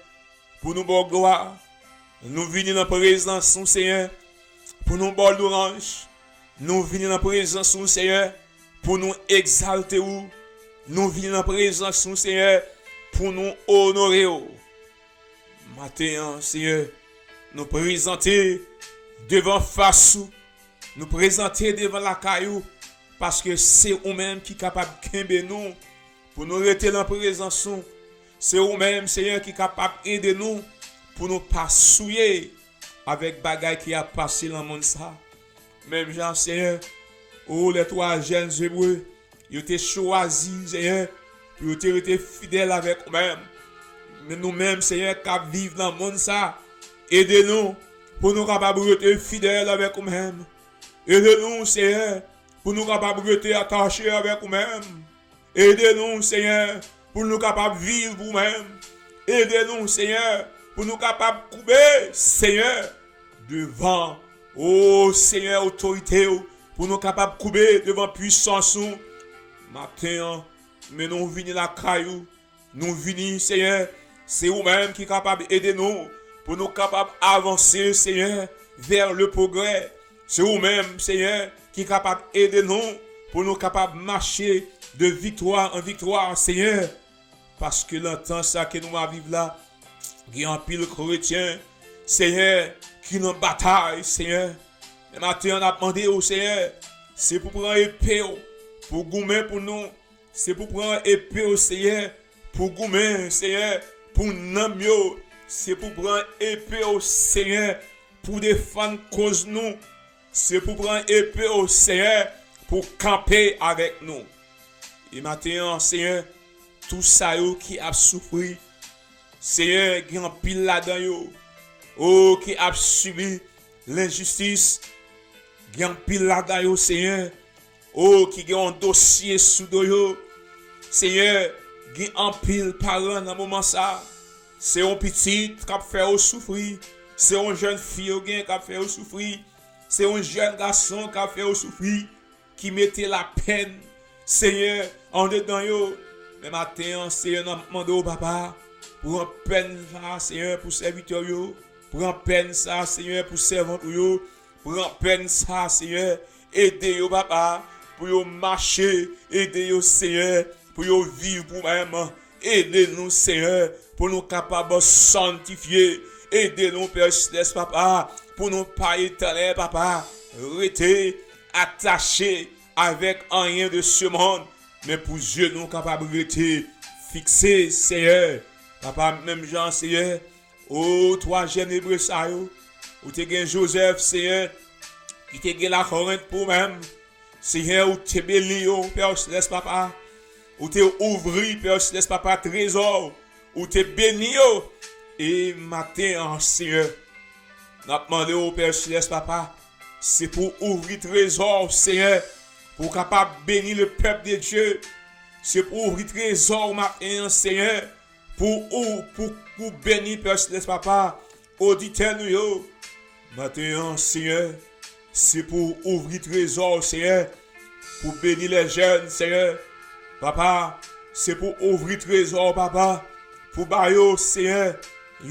pou nou ba w glwa. Nou vini nan prezans ou, Senyè, pou nou ba w lwanj. Nou vini nan prezans ou, Senyè, pou nou egzalte ou. Nou vini nan prezans ou, Senyè, pou nou onore w. Maten an, Senyè, nou prezante devan fas ou. Nou prezante devan lakay ou, paske se ou menm ki kapab kenbe nou pou nou rete nan prezans ou. Se ou menm, Senyè, ki kapab ede nou pou nou pa souye avèk bagay ki ap pase nan monn sa. Menm jan, Senyè, o, les trois jeunes Hébreux, yo te chwazi, Senyè, pou yo te rete fidèl avèk ou menm. Men nou menm, Senyè, k ap viv nan monn sa, ede nou pou nou kapab rete fidèl avèk ou menm. Ede nou, Senyè, pou nou kapab rete atache avèk ou menm. Ede nou, Senyè, pou nou kapab viv pou ou menm. Ede nou, Senyè, pou nou kapab koube, Senyè, devan, o Senyè, otorite w, pou nou kapab koube devan pwisans ou. Maten an, men nou vini lakay ou. Nou vini, Senyè, se ou menm ki kapab ede nou pou nou kapab avanse, Senyè, vers le progrès. Se ou menm, Senyè, ki kapab ede nou pou nou kapab mache de viktwa an viktwa, Senyè. Paske nan tan sa ke nou ap viv la, gen anpil kretyen, Senyè, ki nan batay, Senyè. Men maten an, n ap mande w, Senyè, se pou pran epe w, pou goumen pou nou. Se pou pran epe w, Senyè, pou goumen, Senyè, pou nanm yo. Se pou pran epe w, Senyè, pou defann koz nou. Se pou pran epe w, Senyè, pou kanpe avèk nou. E maten an, Senyè, tou sa yo ki ap soufri, Senyè, gen anpil ladan yo, o, ki ap sibi lenjistis. Gen anpil ladan yo, Senyè, o, ki gen yon dosye sou do yo. Senyè, gen anpil paran nan moman sa. Se yon pitit k ap fè yo soufri. Se yon jèn fi yo gen k ap fè yo soufri. Se yon jèn gason k ap fè yo soufri, ki mete lapèn, Senyè, andedan yo. Men maten an, Senyè, n ap mande w, Papa, pran pèn sa, Senyè, pou sèvitè w yo. Pran pèn sa, Senyè, pou sèvant ou yo. Pran pèn sa, Senyè. Ede yo, Papa, pou yo mache. Ede yo, Senyè, pou yo viv pou ou menm. Ede nou, Senyè, pou nou kapab sanntifye. Ede nou, Pè Selès, Papa, pou nou pa etènèl, Papa, rete atache avèk anyen de se monn, men pou zye nou kapab rete fikse, Senyè. Papa, menm jan, Senyè, O twa jèn Ebre sa yo, ou te gen Jozèf, Senyè, ki te gen lakrent pou ou menm. Senyè, ou te beni yo, Pè Selès, Papa. Ou te ouvri, Pè Selès, Papa, trezò. Ou te beni yo. E maten an, Senyè, n ap mande w, Pè Selès, Papa, se pou w ouvri trezò, Senyè, pou w kapab beni le pèp de Dye. Se pou w ouvri trezò maten an, Senyè, pou ou, pou, pou beni, Pè Selès, Papa, oditè nou yo. Maten an, Senyè, se pou ouvri trezò, Senyè, pou beni lè jèn, Senyè. Papa, se pou ouvri trezò, Papa, pou ba yo, Senyè,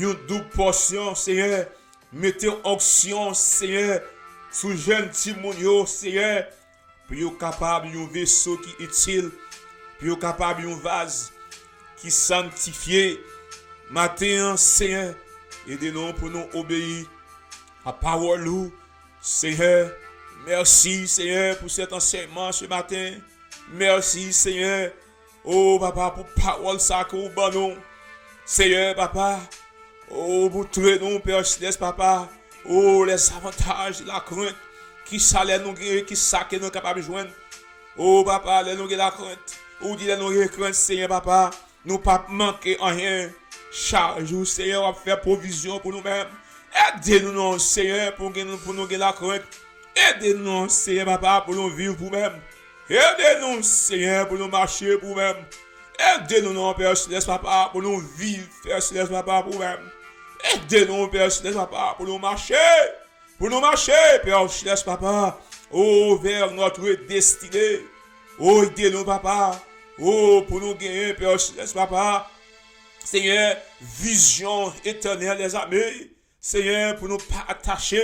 yon doub pòsyon, Senyè. Mete onksyon, Senyè, sou jèn timoun yo, Senyè, pou yo kapab yon veso ki itil, pou yo kapab yon vaz ki sanntifye. Maten an, Senyè, ede nou pou nou obeyi a pawòl ou. Senyè, mèsi, Senyè, pou sèt ansèyman se maten. Mèsi, Senyè. O, Papa, pou pawòl sa ke ou ban nou. Senyè, Papa, o, moutre nou, Pè Selès, Papa, o, lèzavantaj de lakrent. Kisa lè nou gen, kisa ke nou kapab jwenn. O, Papa, lè nou gen lakrent, ou di lè nou gen krent, Senyè, Papa, nou p ap manke anyen. Chak jou, Senyè, w ap fè pwovizyon pou nou menm. Ede nou non, Senyè, pou gen, pou nou gen lakrent. Ede nou non, Senyè, Papa, pou nou viv pou menm. Ede nou, Senyè, pou nou mache pou menm. Ede nou non, Pè Selès, Papa, pou nou viv, Pè Selès, Papa, pou menm. Ede nou, Pè Selès, Papa, pou nou mache. Pou nou mache, Pè Selès, Papa, o, vers notre destinée. O, ede nou, Papa. O, pou nou genyen, Pè Selès, Papa, Senyè, vizyon etènèl dèzame. Senyè, pou nou pa atache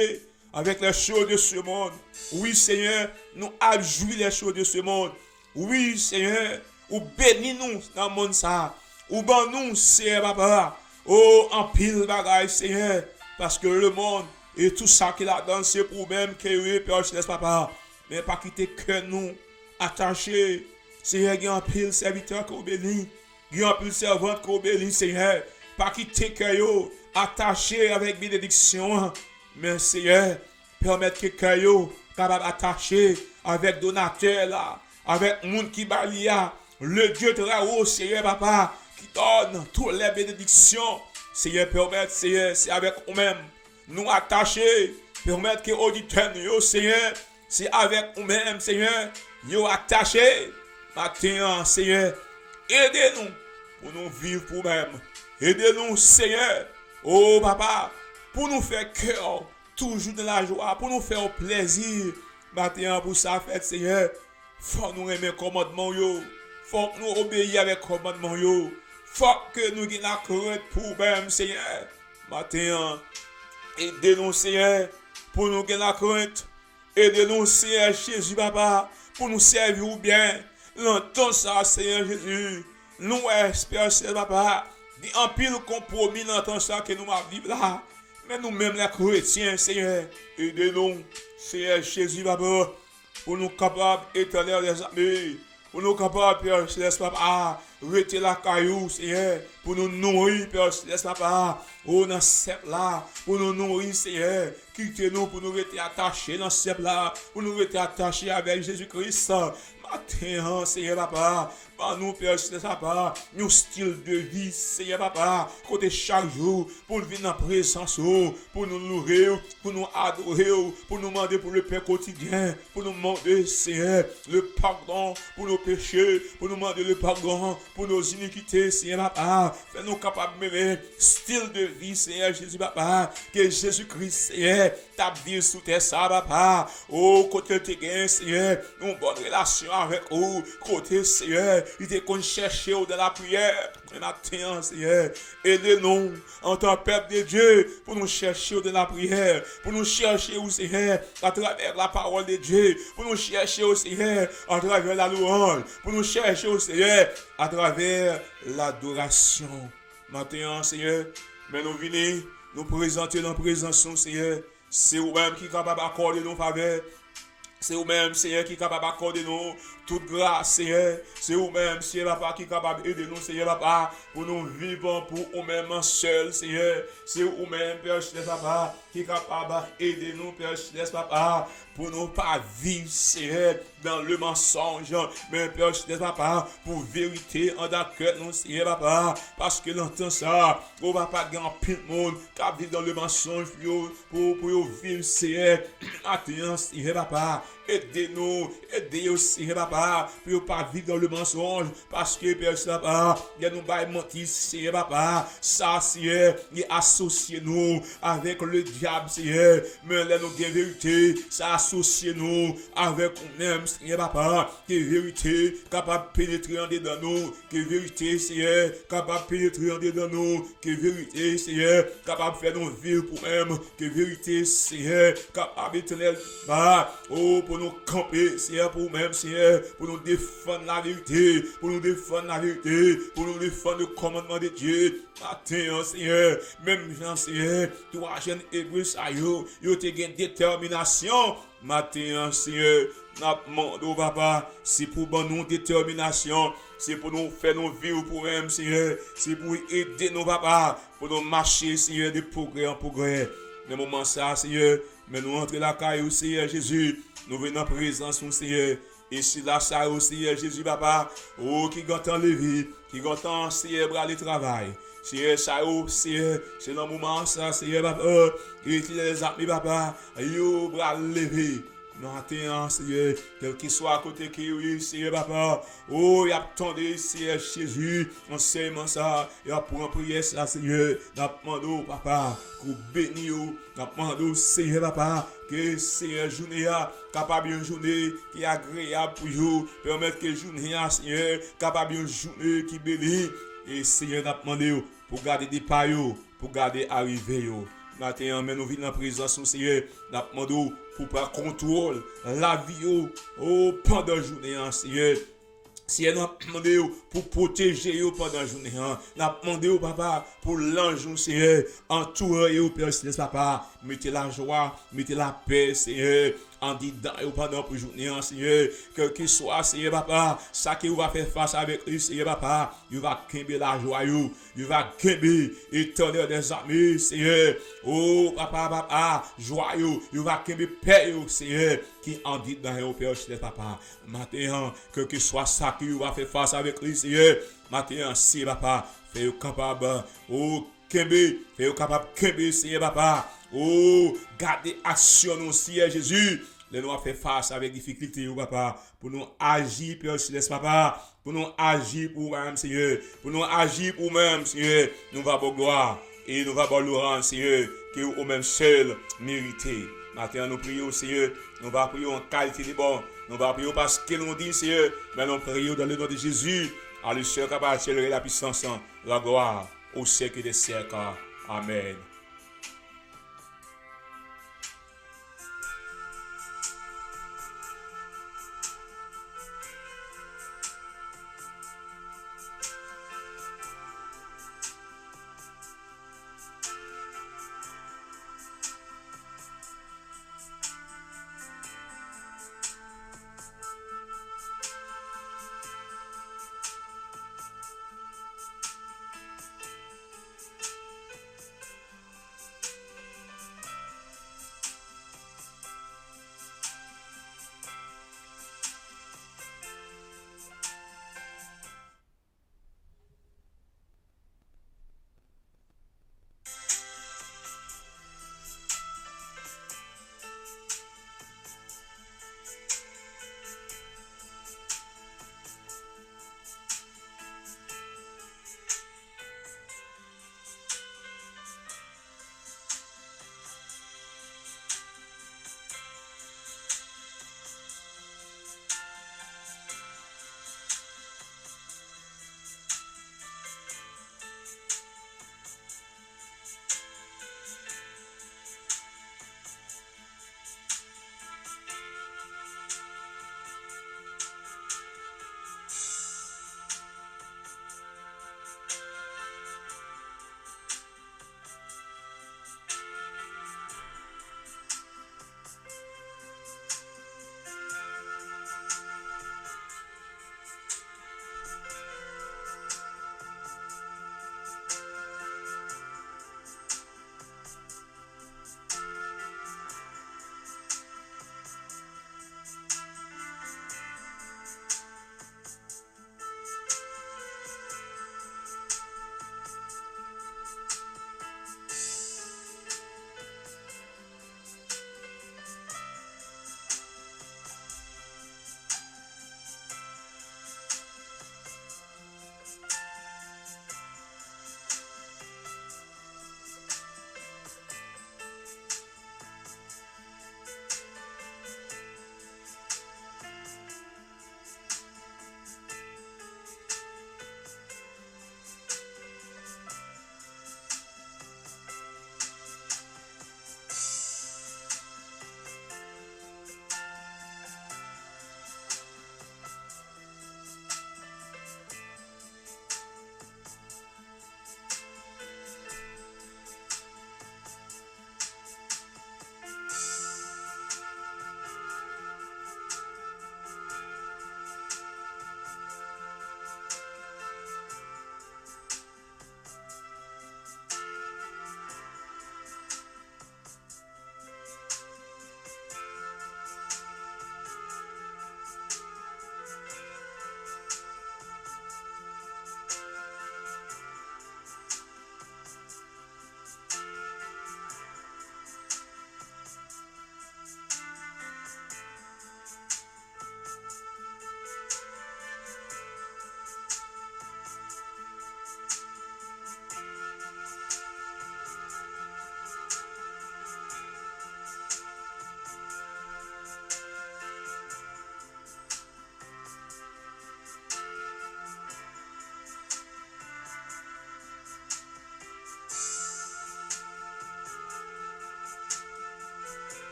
avec les choses de ce monde. Wi, Senyè, nou ap jwi les choses de ce monde. Wi, Senyè, ou beni nou nan monn sa. Ou ban nou, Senyè, Papa, o, anpil bagay, Senyè, paske le monde et tout sa ki ladan, se pou ou menm ke yo ye, Pè Selès, Papa. Men pa kite kè nou atache. Senyè, gen anpil sèvitè ke ou beni. Gen anpil sèvant ke ou beni, Senyè. Pa kite kè yo atache avèk benediksyon an. Men, Senyè, pèmèt ke kè yo kapab atache avèk donatè la, avèk moun ki ba li a. Le Dieu très haut, Senyè, Papa, qui donne toutes les bénédictions. Senyè, pèmèt, Senyè, se avèk ou menm nou atache. Pèmèt ke oditè nou yo, Senyè, se avèk ou menm, Senyè, yo atache. Maten an, Senyè, ede nou pou nou viv pou ou menm. Ede nou, Senyè, o Papa, pou nou fè kè w toujou nan lajwa, pou nou fè w plèzi. Maten an, pou sa fèt, Senyè, fòk nou renmen kòmandman w yo. Fòk nou obeyi avèk kòmandman w yo. Fòk ke nou gen lakrent pou ou menm, Senyè. Maten an, ede nou, Senyè, pou nou gen lakrent. Ede nou, Senyè Jezi, Papa, pou nou sèvi w byen. Nan tan sa, Senyè Jezi, nou wè, Pè Selès, Papa, gen anpil konpwomi nan tan sa ke nou ap viv la. Men nou menm, lè kretyen, Senyè, ede nou, Senyè Jezi, Papa, pou nou kapab, Etènèl dèzame, pou nou kapab, Pè Selès, Papa, rete lakay ou, Senyè, pou nou nouri, Pè Selès, Papa, o nan sèp la, pou nou nouri, Senyè, kite nou pou nou rete atache nan sèp la, pou nou rete atache avèk Jezi Kris. Maten an, Senyè, Papa, ban nou, Pè Selès, Papa, yon stil de vi, Senyè, Papa, kote chak jou, pou nou vin nan prezans ou, pou nou louwe w, pou nou adore w, pou nou mande pou le pen kotidyen, pou nou mande, Senyè, le padon pou nou peche, pou nou mande le padon pou nou inikite, Senyè, Papa. Fè nou kapab mennen stil de vi, Senyè Jezi, Papa, ke Jezi Kris, Senyè, t ap viv sou tè sa, Papa. O, kote l te gen, Senyè, yon bòn relasyon avèk ou, kote, Senyè, li te konn chèche w dan lapriyè. Men maten an, Senyè, ede nou, antan pèp de Dye, pou nou chèche w dan lapriyè, pou nou chèche w, Senyè, atravè la pawòl de Dye, pou nou chèche w, Senyè, atravè la louanj, pou nou chèche w, Senyè, atravè ladorasyon. Maten an, Senyè, men nou vini, nou prezante nan prezans ou, Senyè. Se ou menm ki kapab akòde nou favè. Se ou menm, Senyè, ki kapab akòde nou tout gras, Senyè. Se ou menm, Senyè Papa, ki kapab ede nou, Senyè Papa, pou nou viv pou ou menm sèl, Senyè. Se ou menm, Pè Selès Papa, ki kapab ede nou, Pè Selès Papa, pou nou pa viv, Senyè, dans le mensonge, men Pè Selès Papa, pou verite anndan kè nou, Senyè Papa, paske nan tan sa, o Papa, gen anpil moun k ap viv dans le mensonge pou yo, pou, pou yo viv, Senyè, maten an, Senyè Papa, ede nou, ede yo, Senyè Papa, pou yo pa viv dans le mensonge, paske, Pè Selès Papa, lè nou bay manti, Senyè Papa, sa, Senyè, li asosye nou avèk le dyab, Senyè, men lè nou gen verite, sa asosye nou avèk ou menm, Senyè Papa, ke verite kapab penetre andedan nou, ke verite, Senyè, kapab penetre andedan nou, ke verite, Senyè, kapab fè nou viv pou menm, ke verite, Senyè, kapab, Etènèl, ba, o, pou nou kanpe, Senyè, pou ou menm, Senyè, pou nou defann laverite, pou nou defann laverite, pou nou defann le kòmandman de Dye. Maten an, Senyè, menm jan, Senyè, twa jèn Ebre sa yo, yo te gen detèminasyon. Maten an, Senyè, n ap mande w, Papa, se pou ban nou detèminasyon, se pou nou fè nou viv pou ou menm, Senyè, se pou ede nou, Papa, pou nou mache, Senyè, de pwogrè an pwogrè. Nan moman sa, Senyè, men nou antre lakay ou, Senyè Jezi, nou vin nan prezans ou, Senyè, e sila sa yo, Senyè Jezi, Papa, o, ki gentan leve, ki gentan, Senyè, prale travay. Senyè, sa yo, Senyè, se nan moman sa, Senyè, Papa, e ki lè zame, Papa, yo pral leve. Maten an, Senyè, kèlkeswa kote ke yo ye, Senyè, Papa, o, y ap tande, Senyè Jezi, ansèyman sa, y ap pran priyè sa, Senyè, n ap mande w, Papa, ke w beni yo, n ap mande w, Senyè, Papa, ke, Senyè, jounen an kapab yon jounen ki agreyab pou yo, pèmèt ke jounen an, Senyè, kapab yon jounen ki beni, e, Senyè, n ap mande w pou gade depa yo, pou gade arive yo. Maten an, men nou vin nan prezans ou, Senyè, n ap mande w pou pran kontwòl lavi yo, o, pandan jounen an, Senyè. Senyè, n ap mande w pou pwoteje yo pandan jounen an. N ap mande w, Papa, pou lanj ou, Senyè, antoure yo, Pè Selès, Papa. Mete lajwa, mete lapè, Senyè, andidan yo pandan pou jounen an, Senyè. Kèlkeswa, Senyè, Papa, sa ke yo va fè fas avèk li, Senyè, Papa, yo va kenbe lajwa yo, yo va kenbe Etènèl dèzame, Senyè. O, Papa, Papa, jwa yo, yo va kenbe pè yo, Senyè, ki andidan yo, Pè Selès, Papa. Maten an, kèlkeswa sa ke yo va fè fas avèk li, Senyè, maten an, Senyè, Papa, fè yo kapab, o, kenbe, fè yo kapab kenbe, Senyè, Papa. O, gade aksyon nou, Senyè Jezi, lè nou ap fè fas avèk difikilte yo, Papa, pou nou aji, Pè Selès, Papa, pou nou aji pou ou menm, Senyè, pou nou aji pou ou menm, Senyè, nou va ba w glwa e nou va ba w lwanj, Senyè, ke ou menm sèl merite. Maten an, nou priye w, Senyè, nou va priye w an kalite de bon, nou va priye w paske nou di, Senyè, men nou priye w dans le nom de Jésus, à lui seul capable, à lui seul la puissance, la gloire, au siècle des siècles. Amèn.